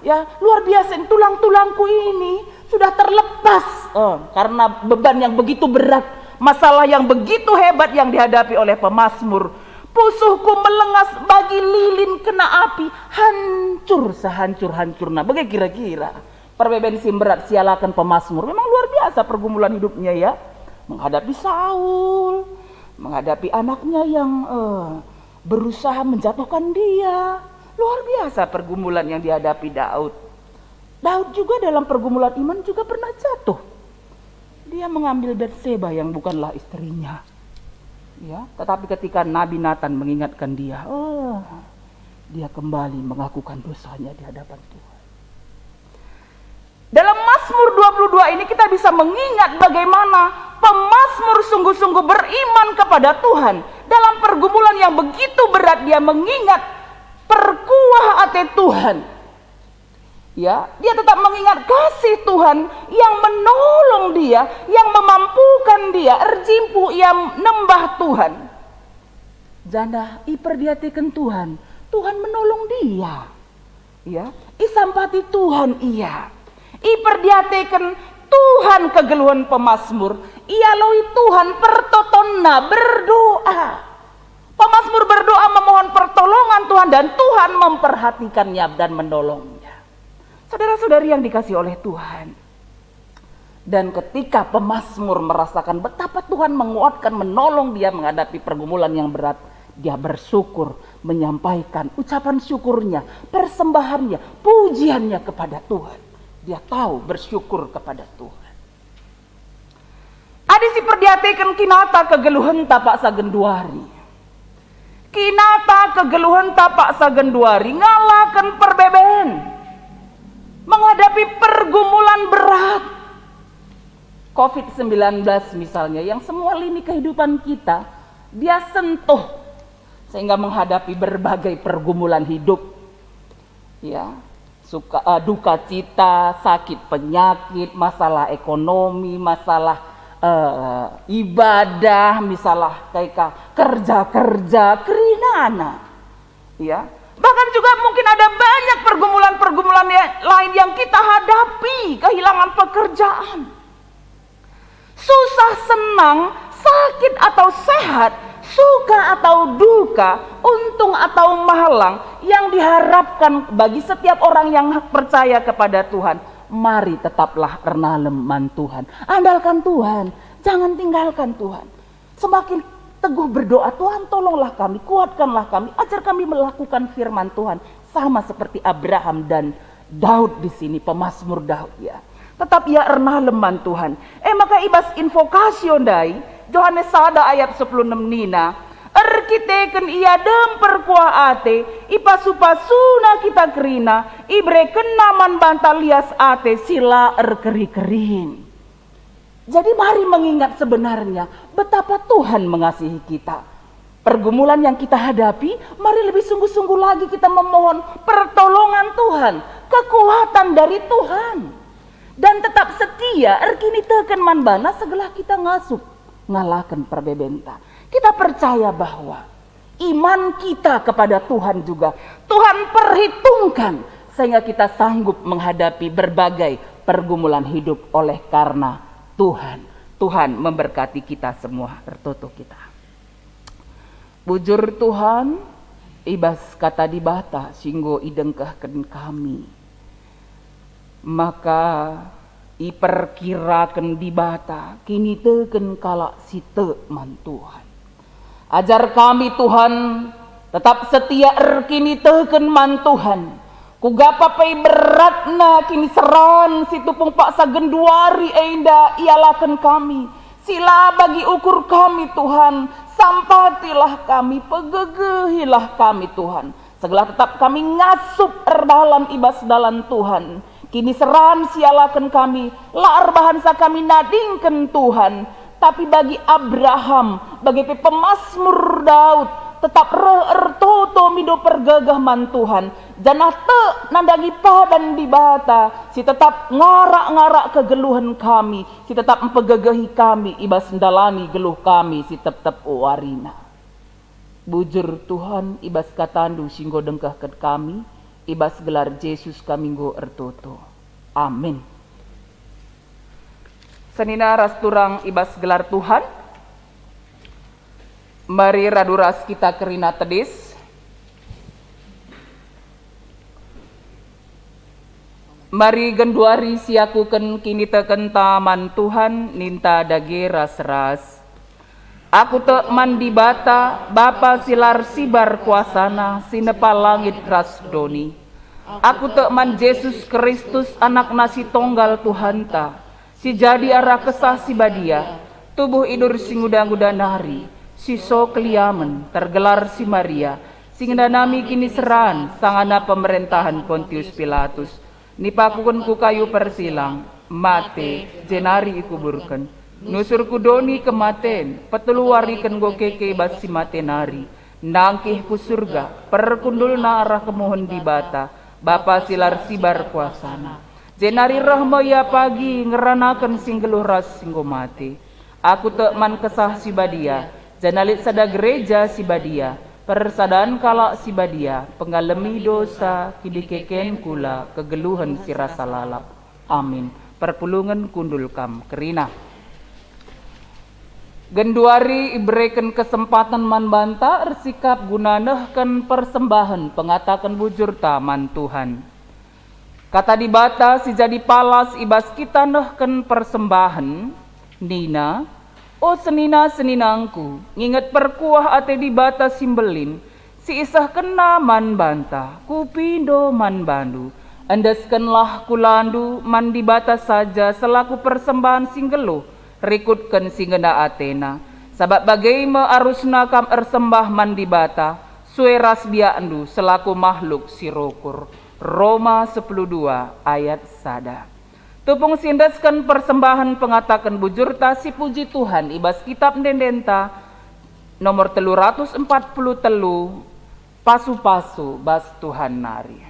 Ya, luar biasa, tulang-tulangku ini sudah terlepas, eh, karena beban yang begitu berat, masalah yang begitu hebat yang dihadapi oleh pemasmur. Pusuhku melengas bagi lilin kena api, hancur sehancur-hancurna. Bage kira-kira perbeben si mberat sialaken pemasmur. Memang luar biasa pergumulan hidupnya, ya. Menghadapi Saul, menghadapi anaknya yang, eh, berusaha menjatuhkan dia. Luar biasa pergumulan yang dihadapi Daud. Daud juga dalam pergumulan iman juga pernah jatuh. Dia mengambil Batseba yang bukanlah istrinya. Ya, tetapi ketika Nabi Nathan mengingatkan dia, oh, dia kembali mengakukan dosanya di hadapan Tuhan. Dalam Mazmur dua puluh dua ini kita bisa mengingat bagaimana pemazmur sungguh-sungguh beriman kepada Tuhan. Dalam pergumulan yang begitu berat, dia mengingat perkuah ate Tuhan. Ya, dia tetap mengingat kasih Tuhan yang menolong dia, yang memampukan dia, erjimpuh ia nembah Tuhan. Janah iperdiateken Tuhan, Tuhan menolong dia. Ya, isampati Tuhan ia. Iperdiateken Tuhan kegeluhen pemasmur, ialoi Tuhan pertotonna berdoa. Pemasmur berdoa memohon pertolongan Tuhan dan Tuhan memperhatikannya dan menolongnya. Saudara-saudari yang dikasihi oleh Tuhan, dan ketika pemasmur merasakan betapa Tuhan menguatkan, menolong dia menghadapi pergumulan yang berat, dia bersyukur, menyampaikan ucapan syukurnya, persembahannya, pujiannya kepada Tuhan. Dia tahu bersyukur kepada Tuhan. Adi siperdiateken kinata kegeluhenta paksa genduari. Kinata kegeluhenta paksa genduari ngalaken perbeben. Menghadapi pergumulan berat. covid sembilan belas misalnya, yang semua lini kehidupan kita, dia sentuh sehingga menghadapi berbagai pergumulan hidup. Ya, suka, eh, duka cita, sakit penyakit, masalah ekonomi, masalah, eh, ibadah, misalnya kayak kerja-kerja, kerinana. Ya, bahkan juga mungkin ada banyak pergumulan-pergumulan ya-, lain yang kita hadapi, kehilangan pekerjaan. Susah senang, sakit atau sehat, suka atau duka, untung atau malang, yang diharapkan bagi setiap orang yang percaya kepada Tuhan, mari tetaplah ernalem man Tuhan. Andalkan Tuhan, jangan tinggalkan Tuhan. Semakin teguh berdoa, "Tuhan, tolonglah kami, kuatkanlah kami, ajar kami melakukan firman Tuhan, sama seperti Abraham dan Daud di sini, pemazmur Daud, ya." Tetap ia ernalem man Tuhan. E maka i bas invokasio ndai, Johanes sada ayat sepuluh enem nina, "Erkiteken ia dem perkuah ate, ipasu-pasuna kita kerina, iberekenna man banta lias ate si la erkeri-kerin." Jadi mari mengingat sebenarnya betapa Tuhan mengasihi kita. Pergumulan yang kita hadapi, mari lebih sungguh-sungguh lagi kita memohon pertolongan Tuhan, kekuatan dari Tuhan. Dan tetap setia erkiniteken man bana segelah kita ngasup ngalaken perbebenta. Kita percaya bahwa iman kita kepada Tuhan juga Tuhan perhitungkan sehingga kita sanggup menghadapi berbagai pergumulan hidup oleh karena Tuhan. Tuhan memberkati kita semua, ertoto kita. Bujur Tuhan, i bas kata Dibata si enggo idengkehken kami, maka iperkiraken Dibata kiniteken kalak si tek man Tuhan. Ajar kami, Tuhan, tetap setia erkiniteken man Tuhan. Kuga pe beratna kiniseran si tupung paksa genduari enda ialaken kami, si la bagi ukur kami, Tuhan. Sampatilah kami, pegegehilah kami, Tuhan. Segelah tetap kami ngasup erdalan i bas dalan Tuhan. Kiniseran si ialaken kami, la erbahansa kami nadingken Tuhan. Tapi bagi Abraham, bage pe pemazmur Daud, tetap reh ertoto mindo pergegeh man Tuhan, janah tek nandangi padan Dibata si tetap ngarak-ngarak kegeluhen kami, si tetap mpegegehi kami i bas ndalani geluh kami si tep-tep warina. Bujur Tuhan, i bas kataNdu si enggo dengkehken kami, i bas gelar Jesus kami enggo ertoto. Amin. Senina ras turang i bas gelar Tuhan, Mari radu ras kita kerina tedis. Mari genduari siakuken kinitekenta man Tuhan, ninta dage ras-ras. Aku tek man Dibata, Bapa si la ersibar kuasana, si nepa langit ras doni. Aku tek man Jesus Kristus, AnakNa si Tonggal Tuhanta, si jadi arah Kesah Si Badia, tubuh idur si nguda-nguda nari, si so keliamen, tergelar si Maria, si ngenanami kiniseran sangana pemerentahen Pontius Pilatus, nipakuken ku kayu persilang, mate, jenari ikuburken. Nusur ku doni kematen, petelu wariken enggo keke bas si mate nari, nangkih ku Surga, perkundulna arah kemuhen Dibata, Bapa si la ersibar kuasana. Jenari reh me Ia pagi ngeranaken si nggeluh ras si enggo mate. Aku tek man Kesah Si Badia, janah lit sada gereja si badia, persadan kalak si badia, penggalemi dosa, kinikekenken kula, kegeluhen si rasa lalap. Amin. Perpulungen kundul kam kerina. Genduari ibereken kesempaten man banta ersikap guna nehken persembahen pengataken bujurta man Tuhan. Kata Dibata si jadi palas i bas kita nehken persembahen, nina, "O senina-seninangku, nginget perkuah ate Dibata si mbelin, si isehkenNa man banta, kupindo man bandu. Endeskenlah kulandu man Dibata saja selaku persembahen si nggeluh, rikutken si ngena ateNa. Sabap bage me arusna kam ersembah man Dibata, sue ras biakndu selaku mahluk si rukur." Roma sepuluh dua ayat sada. Tupung si endesken persembahen pengataken bujurta si puji Tuhan i bas Kitap Ende-endenta nomor telu ratus empat puluh telu, pasu-pasu bas Tuhan nari.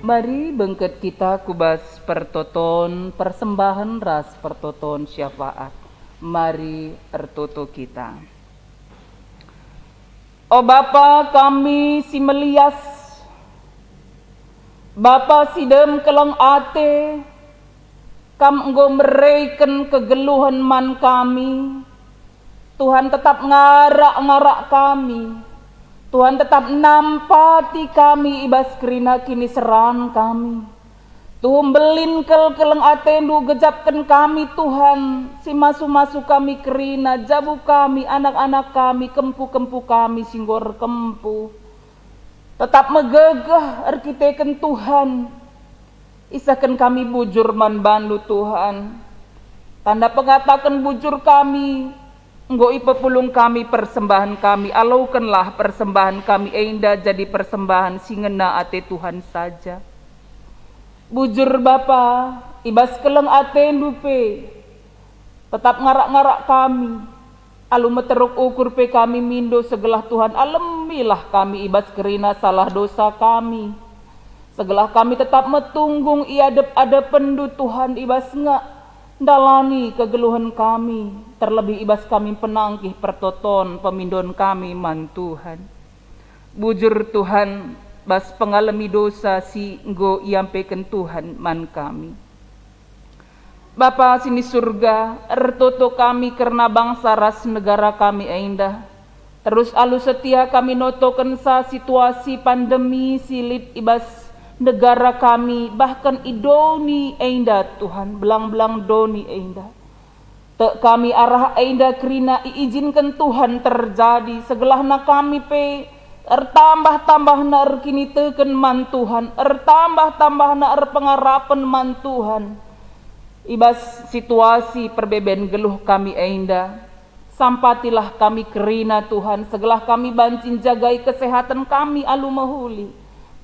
Mari bengket kita ku bas pertoton persembahen ras pertoton syafaat. Mari ertoto kita. O Bapa kami si melias, Bapa si dem keleng ate, Kam enggo mereken kegeluhen man kami. Tuhan tetap ngarak-ngarak kami. Tuhan tetap nampati kami i bas kerina kiniseran kami. Tuhu mbelin kal keleng ateNdu gejapken kami, Tuhan, si masu-masu kami kerina, jabu kami, anak-anak kami, kempu-kempu kami si enggo erkempu. Tetap megegeh erkiteken Tuhan. Isehken kami bujur man bandu, Tuhan. Tanda pengataken bujur kami, enggo ipepulung kami persembahen kami, alokenlah persembahen kami enda jadi persembahen si ngena ate Tuhan saja. Bujur Bapa, i bas keleng ateNdu pe, tetap ngarak-ngarak kami. Alu meteruk ukur pe kami mindo, segelah Tuhan alemilah kami i bas kerina salah dosa kami. Segelah kami tetap metunggung i adep-adepenNdu, Tuhan, i bas nga-, ndalani kegeluhen kami, terlebih i bas kami penangkih pertoton pemindon kami man Tuhan. Bujur, Tuhan, bas pengalemi dosa si enggo iampeken Tuhan man kami. Bapa si ni Surga, ertoto kami kerna bangsa ras negara kami enda. Terus alu setia kami notokenca situasi pandemi si lit i bas negara kami, bahkan i doni enda, Tuhan, belang-belang doni enda. Tek kami arah enda kerina iijinken Tuhan terjadi, segelahna kami pe ertambah-tambahna erkiniteken man Tuhan, ertambah-tambahna erpengarapen man Tuhan. I bas situasi perbeben geluh kami enda, sampatilah kami kerina, Tuhan, segelah kami banci njagai kesehaten kami alu mehuli.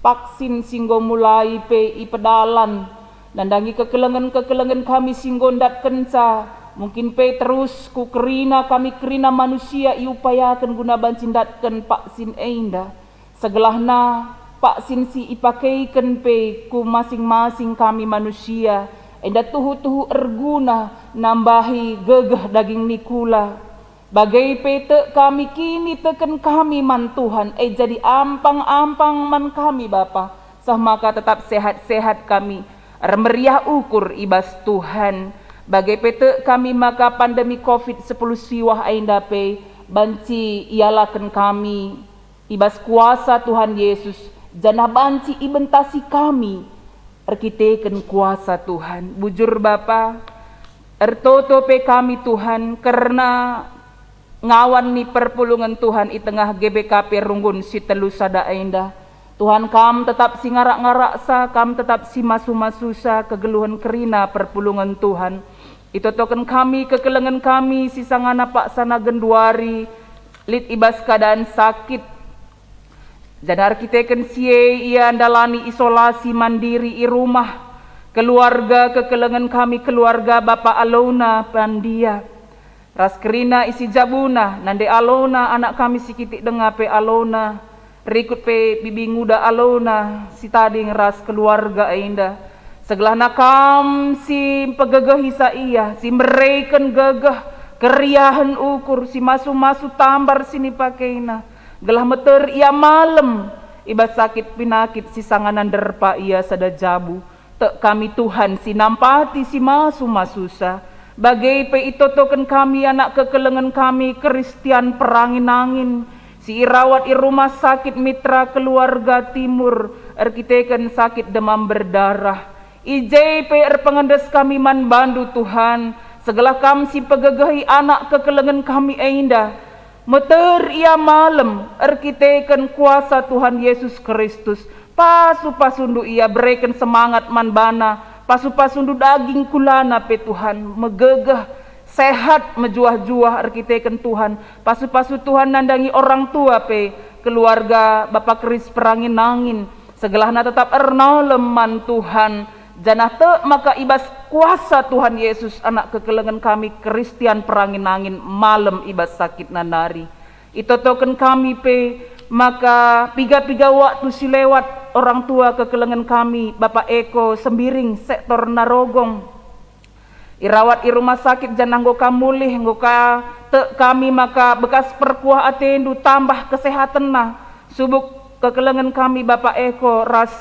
Vaksin si enggo mulai pe ipedalan, nandangi kekelengen-kekelengen kami si enggo ndatkenca, mungkin pe terus ku kerina kami kerina manusia iupayaken guna banci ndatken vaksin enda. Segelahna vaksin si ipakeiken pe ku masing-masing kami manusia, enda tuhu-tuhu erguna nambahi gegeh daging ni kula. Bage pe tek kami kiniteken kami man Tuhan, e jadi ampang-ampang man kami Bapa, seh maka tetap sehat-sehat kami, ermeriah ukur i bas Tuhan. Bage pe tek kami maka pandemi covid sepuluh siwah enda pe banci ialaken kami i bas kuasa Tuhan Yesus, janah banci ibentasi kami erkiteken kuasa Tuhan. Bujur Bapa, ertoto pe kami Tuhan kerna ngawan ni perpulungen Tuhan i tengah G B K P Runggun si telu sada enda. Tuhan, Kam tetap si ngarak-ngaraksa, Kam tetap si masu-masusa kegeluhen kerina perpulungen Tuhan. Itotoken kami kekelengen kami si sangana paksana genduari lit i bas keadaan sakit. Janah erkiteken si e ia ndalani isolasi mandiri i rumah. Keluarga kekelengen kami, keluarga Bapa Alona Pandia, ras kerina isi jabuna, nande Alona, anak kami si kitik denga pe Alona, rikut pe bibi nguda Alona si tading ras keluarga enda. Segelahna Kam si mpegegehi sa ia, si mbereken gegeh, keriahen ukur, si masu-masu tambar si nipakeina, gelah meter ia malem i bas sakit pinakit si sangana nderpa ia sada jabu. Tek kami Tuhan si nampati si masu-masusa. Bage pe itotoken kami anak kekelengen kami Kristian perangin-angin, si irawat i Rumah Sakit Mitra Keluarga Timur erkiteken sakit demam berdarah. I je pe erpengendes kami man bandu, Tuhan, segelah Kam si pegegehi anak kekelengen kami enda. Meter ia malem erkiteken kuasa Tuhan Yesus Kristus. Pasu-pasundu ia, bereken semangat man bana. Pasu-pasundu daging kulana pe, Tuhan, megegeh, sehat, mejuah-juah erkiteken Tuhan. Pasu-pasu Tuhan nandangi orang tua pe, keluarga Bapa Kris perangin-angin. Segelahna tetap ernalem man Tuhan, janah tek maka i bas kuasa Tuhan Yesus, anak kekelengen kami Kristian perangin-angin, malem i bas sakitna nari. Itotoken kami pe maka piga-piga waktu si lewat orang tua kekelengen kami, Bapa Eko Sembiring, sektor Narogong, irawat i rumah sakit janah enggo ka mulih, enggo ka tek kami maka bekas perkuah atendu tambah kesehatenna. Subuk kekelengen kami Bapa Eko ras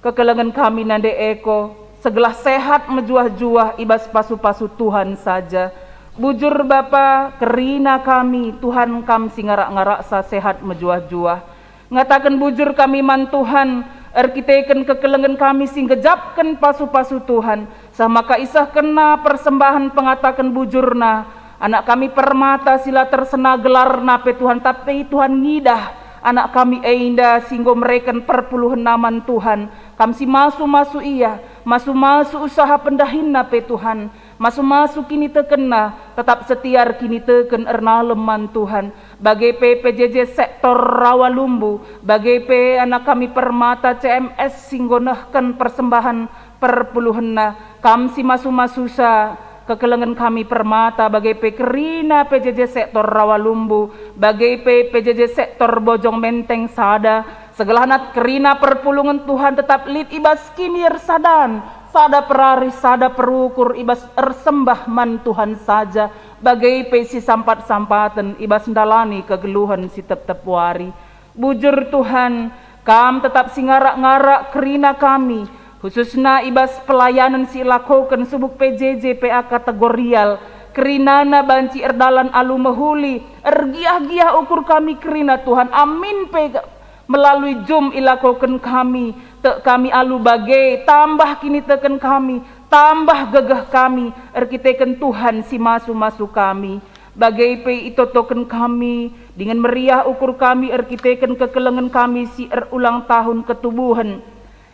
kekelengen kami Nande Eko, segelah sehat mejuah-juah i bas pasu-pasu Tuhan saja. Bujur Bapa, kerina kami, Tuhan Kam si ngarak-ngaraksa sehat mejuah-juah. Ngataken bujur kami man Tuhan, erkiteken kekelengen kami si nggejapken pasu-pasu Tuhan, seh maka isehkenna persembahen pengataken bujurna. Anak kami Permata si la tersena gelarna pe Tuhan, tapi Tuhan ngidah anak kami enda si enggo mereken perpuluhenna man Tuhan. Kam si masu-masu ia, masu-masu usaha pendahinna pe Tuhan, masu-masu kinitekenna, tetap setia erkiniteken ernalem man Tuhan. Bage pe P J J sektor Rawalumbu, bage pe anak kami Permata C M S si enggo nehken persembahen perpuluhenna. Kam si masu-masusa kekelengen kami Permata, bage pe kerina P J J sektor Rawalumbu, bage pe P J J sektor Bojong Menteng sada, segelahna kerina perpulungen Tuhan tetap lit i bas kiniersadan, sada perarih, sada perukur i bas ersembah man Tuhan saja, bage pe si sampat-sampaten i bas ndalani kegeluhen si tep-tep wari. Bujur Tuhan, Kam tetap si ngarak-ngarak kerina kami, khususna i bas pelayanen si ilakoken subuk P J J P A kategorial, kerinana banci erdalan alu mehuli, ergiah-giah ukur kami kerina Tuhan, amin pe melalui jum ilakoken kami, tek kami alu bage, tambah kiniteken kami, tambah gegeh kami, erkiteken Tuhan si masu-masu kami. Bage pe itotoken kami, dingen meriah ukur kami erkiteken kekelengen kami si erulang tahun ketubuhen.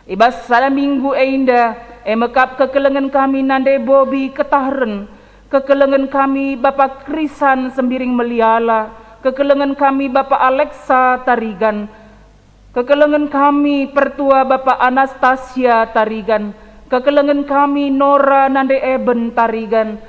I bas sada minggu enda, e me kap kekelengen kami nande Bobi Ketaheren, kekelengen kami Bapa Krisan Sembiring Meliala, kekelengen kami Bapa Aleksa Tarigan, kekelengen kami Pertua Bapa Anastasia Tarigan, kekelengen kami Nora nande Eben Tarigan,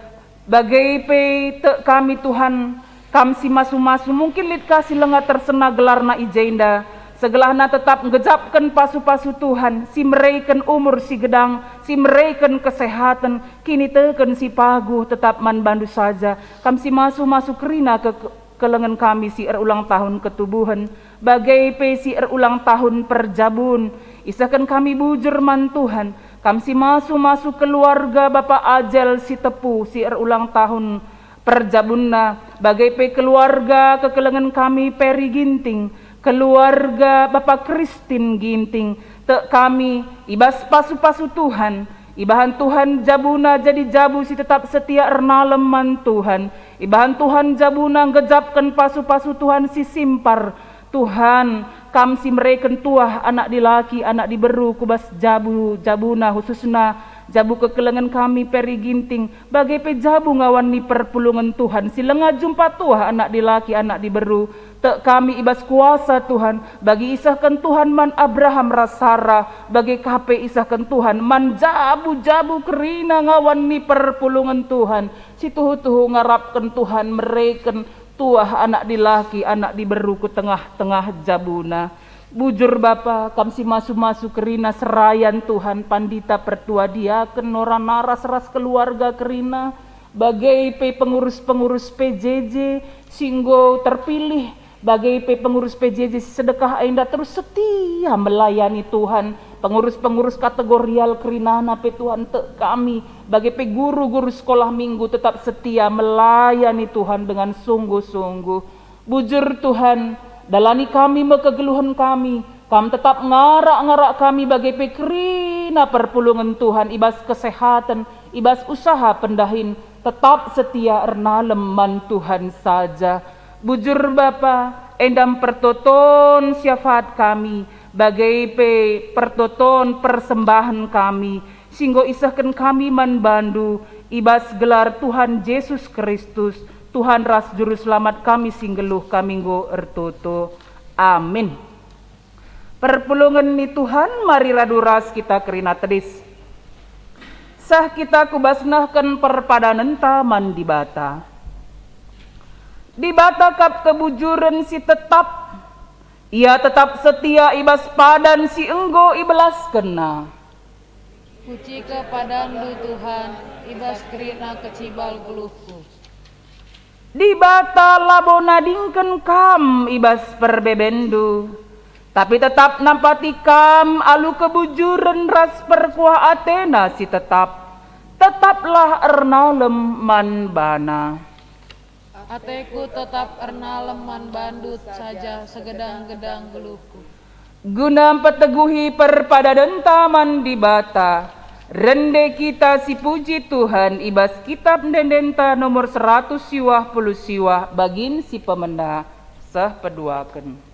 bage pe tek kami Tuhan, Kam si masu-masu, mungkin lit ka si langa tersena gelarna i jenda, segelahna tetap ngejapken pasu-pasu Tuhan, si mereken umur si gedang, si mereken kesehaten, kiniteken si paguh tetap man bandu saja, Kam si masu-masu kerina ke-, kelengen kami si erulang tahun ketubuhen, bage pe si erulang tahun perjabun. Isehken kami bujur man Tuhan, Kam si masu-masu keluarga Bapa Ajel Sitepu si erulang tahun perjabunna, bage pe keluarga kekelengen kami Peri Ginting, keluarga Bapa Kristin Ginting, tek kami i bas pasu-pasu Tuhan, ibahan Tuhan jabuna jadi jabu si tetap setia ernalem man Tuhan, ibahan Tuhan jabuna ngejapken pasu-pasu Tuhan si simpar, Tuhan, Kam si mereken tuah anak dilaki, anak diberu ku bas jabu-jabuna, khususna jabu kekelengen kami Peri Ginting, bage pe jabu ngawan ni perpulungen Tuhan, si langa jumpa tuah anak dilaki, anak diberu. Tek kami i bas kuasa Tuhan, bagi isehken Tuhan man Abraham ras Sara, bage ka pe isehken Tuhan man jabu-jabu kerina ngawan ni perpulungen Tuhan, si tuhu-tuhu ngarapken Tuhan mereken tuah anak dilaki, anak diberu ku tengah-tengah jabuna. Bujur Bapa, Kam si masu-masu kerina serayan Tuhan, pandita, pertua, diaken, Nora, Naras ras keluarga kerina, bage pe pengurus-pengurus P J J si enggo terpilih, bage pe pengurus P J J si sedekah enda terus setia melayani Tuhan. Pengurus-pengurus kategorial kerinana pe Tuhan tek kami, bage pe guru-guru sekolah minggu tetap setia melayani Tuhan dengan sungguh-sungguh. Bujur Tuhan, dalani kami me kegeluhen kami, Kam tetap ngarak-ngarak kami bage pe kerina perpulungen Tuhan i bas kesehaten, i bas usaha pendahin, tetap setia ernalem man Tuhan saja. Bujur Bapa, enda mpertoton syafaat kami, bage pe pertoton persembahen kami, si enggo isehken kami man bandu, i bas gelar Tuhan Jesus Kristus, Tuhan ras Juru Selamat kami si nggeluh kami enggo ertoto. Amin. Perpulungen ni Tuhan, mari radu ras kita kerina tedis. Seh kita ku bas nehken perpadanenta man Dibata. Dibata kap kebujuren si tetap. Ia tetap setia i bas padan si enggo ibelaskenNa. Kucike padanNdu, Tuhan, i bas kerina kecibal geluhku. Dibata labo nadingken kam i bas perbebenNdu, tapi tetap nampati kam alu kebujuren ras perkuah ateNa si tetap. Tetaplah ernalem man baNa. Ateku tetap ernalem man baNdu saja segedang-gedang geluhku. Guna mpeteguhi perpadadenta man Dibata, rende kita sipuji Tuhan i bas Kitab Ende-endenta nomor seratus siwah puluh siwah, bagin si pemena, seh peduaken.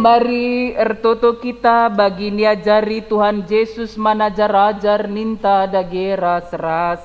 Mari ertoto kita bagi niajari Tuhan Jesus man ajar-ajar ninta dage ras-ras.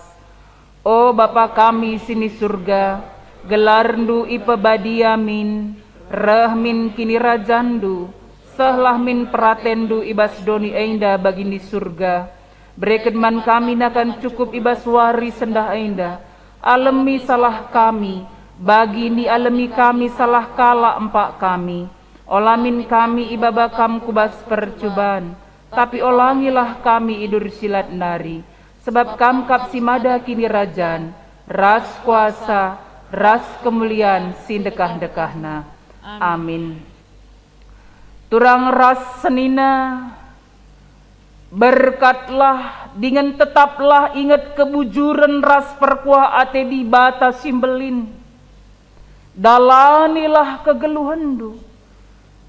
O Bapa kami si ni Surga, gelarNdu ipebadia min, reh min kinirajanNdu, sehlah min peratenNdu i bas doni enda bagi ni Surga. Bereken man kami nakan cukup i bas wari sendah enda. Alemi salah kami, bagi nialemi kami salah kalak empak kami. Ola min kami ibaba Kam ku bas percuban, tapi olangilah kami i bas si jahat nari, sebab Kam kap si mada kinirajan, ras kuasa, ras kemulian si ndekah-ndekahna. Amin. Turang ras senina, berkatlah dingen tetaplah inget kebujuren ras perkuah ate Dibata si mbelin. Dalanilah kegeluhenndu,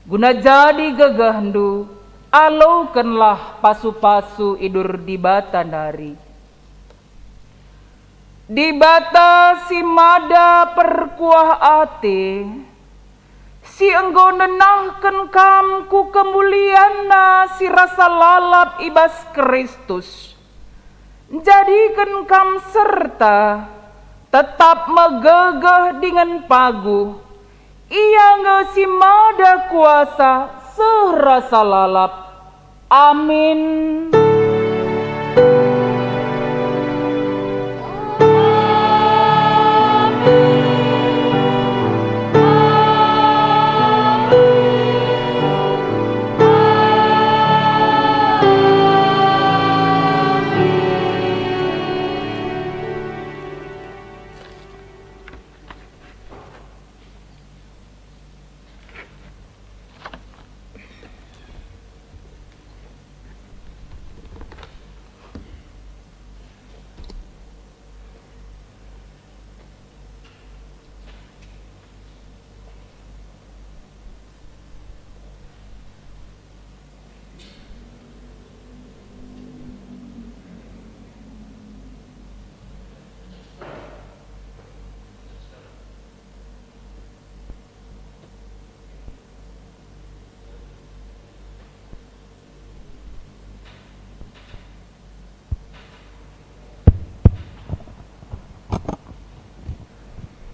guna jadi gegehndu, alokenlah pasu-pasu idur Dibata nari. Dibata si mada perkuah ate, si enggo nenahken kam ku kemulianNa si rasa lalap i bas Kristus, njadiken kam serta tetap megegeh dingen paguh. Ia nge si mada kuasa seh rasa lalap. Amin.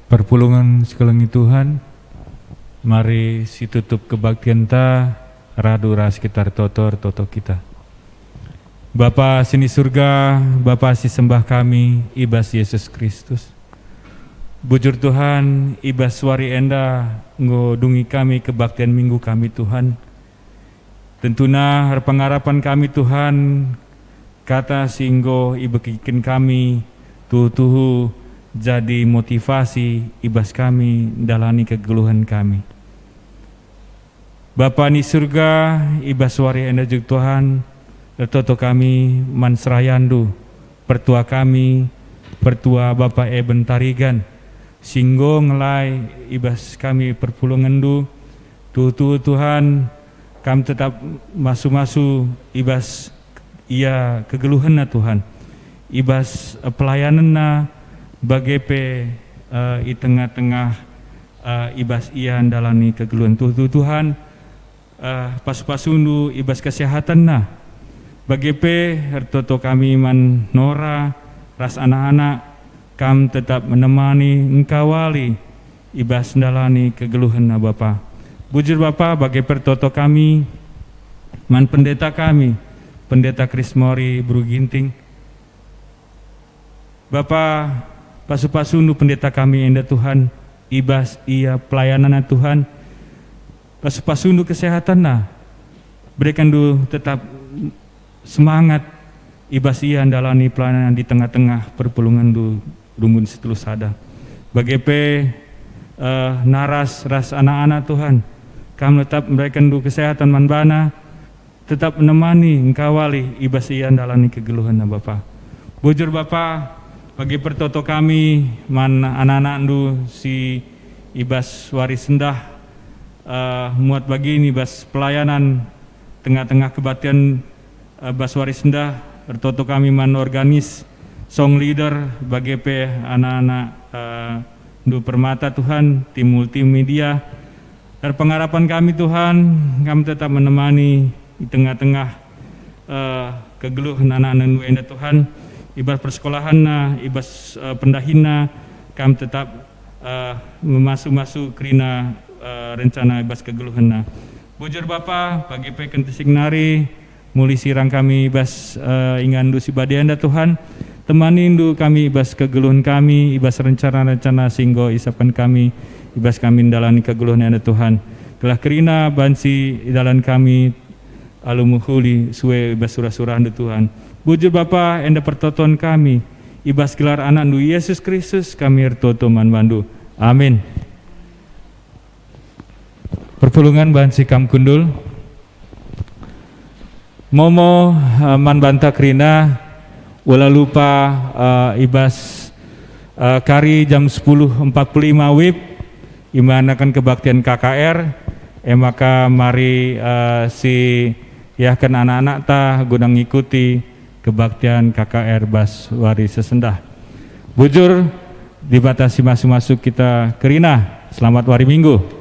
Perpulungen si kelengi Tuhan, mari situtup kebaktienta radu ras kita ertoto, ertoto kita. Bapa si ni Surga, Bapa si sembah kami i bas Jesus Kristus. Bujur Tuhan, i bas wari enda enggo dungi kami kebaktian Minggu kami, Tuhan. Tentuna erpengarapen kami, Tuhan, kata si enggo ibegiken kami tuhu-tuhu jadi motivasi i bas kami ndalani kegeluhen kami. Bapa ni Surga, i bas wari enda juk, Tuhan, ertoto kami man serayanNdu, pertua kami, pertua Bapa Eben Tarigan, si enggo ngelai i bas kami perpulungenNdu. Tuhu-tuhu, Tuhan, Kam tetap masu-masu i bas ia kegeluhenna, Tuhan, i bas, eh, pelayanenna, bage pe, eh, i tengah-tengah, eh, i bas ia ndalani kegeluhen. Tuhu-tuhu, Tuhan, eh, pasu-pasuNdu i bas kesehatenna. Bage pe ertoto kami man Nora ras anak-anak, Kam tetap menemani, engkawali i bas ndalani kegeluhenna, Bapa. Bujur, Bapa, bage pe ertoto kami man pendeta kami, Pendeta Krismori Beru Ginting. Bapa, pasu-pasuNdu pendeta kami enda, Tuhan, i bas ia pelayananna, Tuhan. Pasu-pasuNdu kesehatanna, berekenNdu tetap semangat i bas ia ndalani pelayanan di tengah-tengah perpulungenNdu Rumbun Situlu Sada. Bage pe, eh, Naras ras anak-anak, Tuhan, Kam tetap meberekenNdu kesehatan man bana, tetap nemani, engkawali i bas ia ndalani kegeluhenna, Bapa. Bujur, Bapa, bagi pertoto kami man anak-anakNdu si i bas wari sendah, eh, muat bagin i bas pelayanan tengah-tengah kebaktian, eh, bas wari sendah, ertoto kami man organis, song leader, bage pe anak-anak, eh, Ndu Permata, Tuhan, tim multimedia, Erpengarapen kami, Tuhan, Kam tetap menemani i tengah-tengah, eh, kegeluhen anak-anakNdu enda, Tuhan, i bas persekolahenna, i bas, eh, pendahinna, Kam tetap, eh, memasu-masu kerina, eh, rencana i bas kegeluhenna. Bujur Bapa, pagi pe kentisik nari, muli sirang kami i bas, eh, inganNdu si badia enda, Tuhan. Temanindu kami i bas kegeluhen kami, i bas rencana-rencana si enggo isapken kami, i bas kami ndalani kegeluhen enda, Tuhan. Gelah kerina banci idalan kami alu mehuli sue i bas surah-surahNdu, Tuhan. Bujur Bapa, enda pertoton kami, i bas gelar AnakNdu, Yesus Kristus, kami ertoto man bandu. Amin. Perpulungen banci kam kundul. Momo, eh, man banta kerina, ula lupa, eh, i bas, eh, kari jam sepuluh empat puluh lima wib, imanaken kebaktian K K R, e maka mari, eh, si iahken anak-anakta guna ngikuti kebaktian K K R bas wari sesendah. Bujur, Dibata si masu-masu kita kerina. Selamat wari Minggu.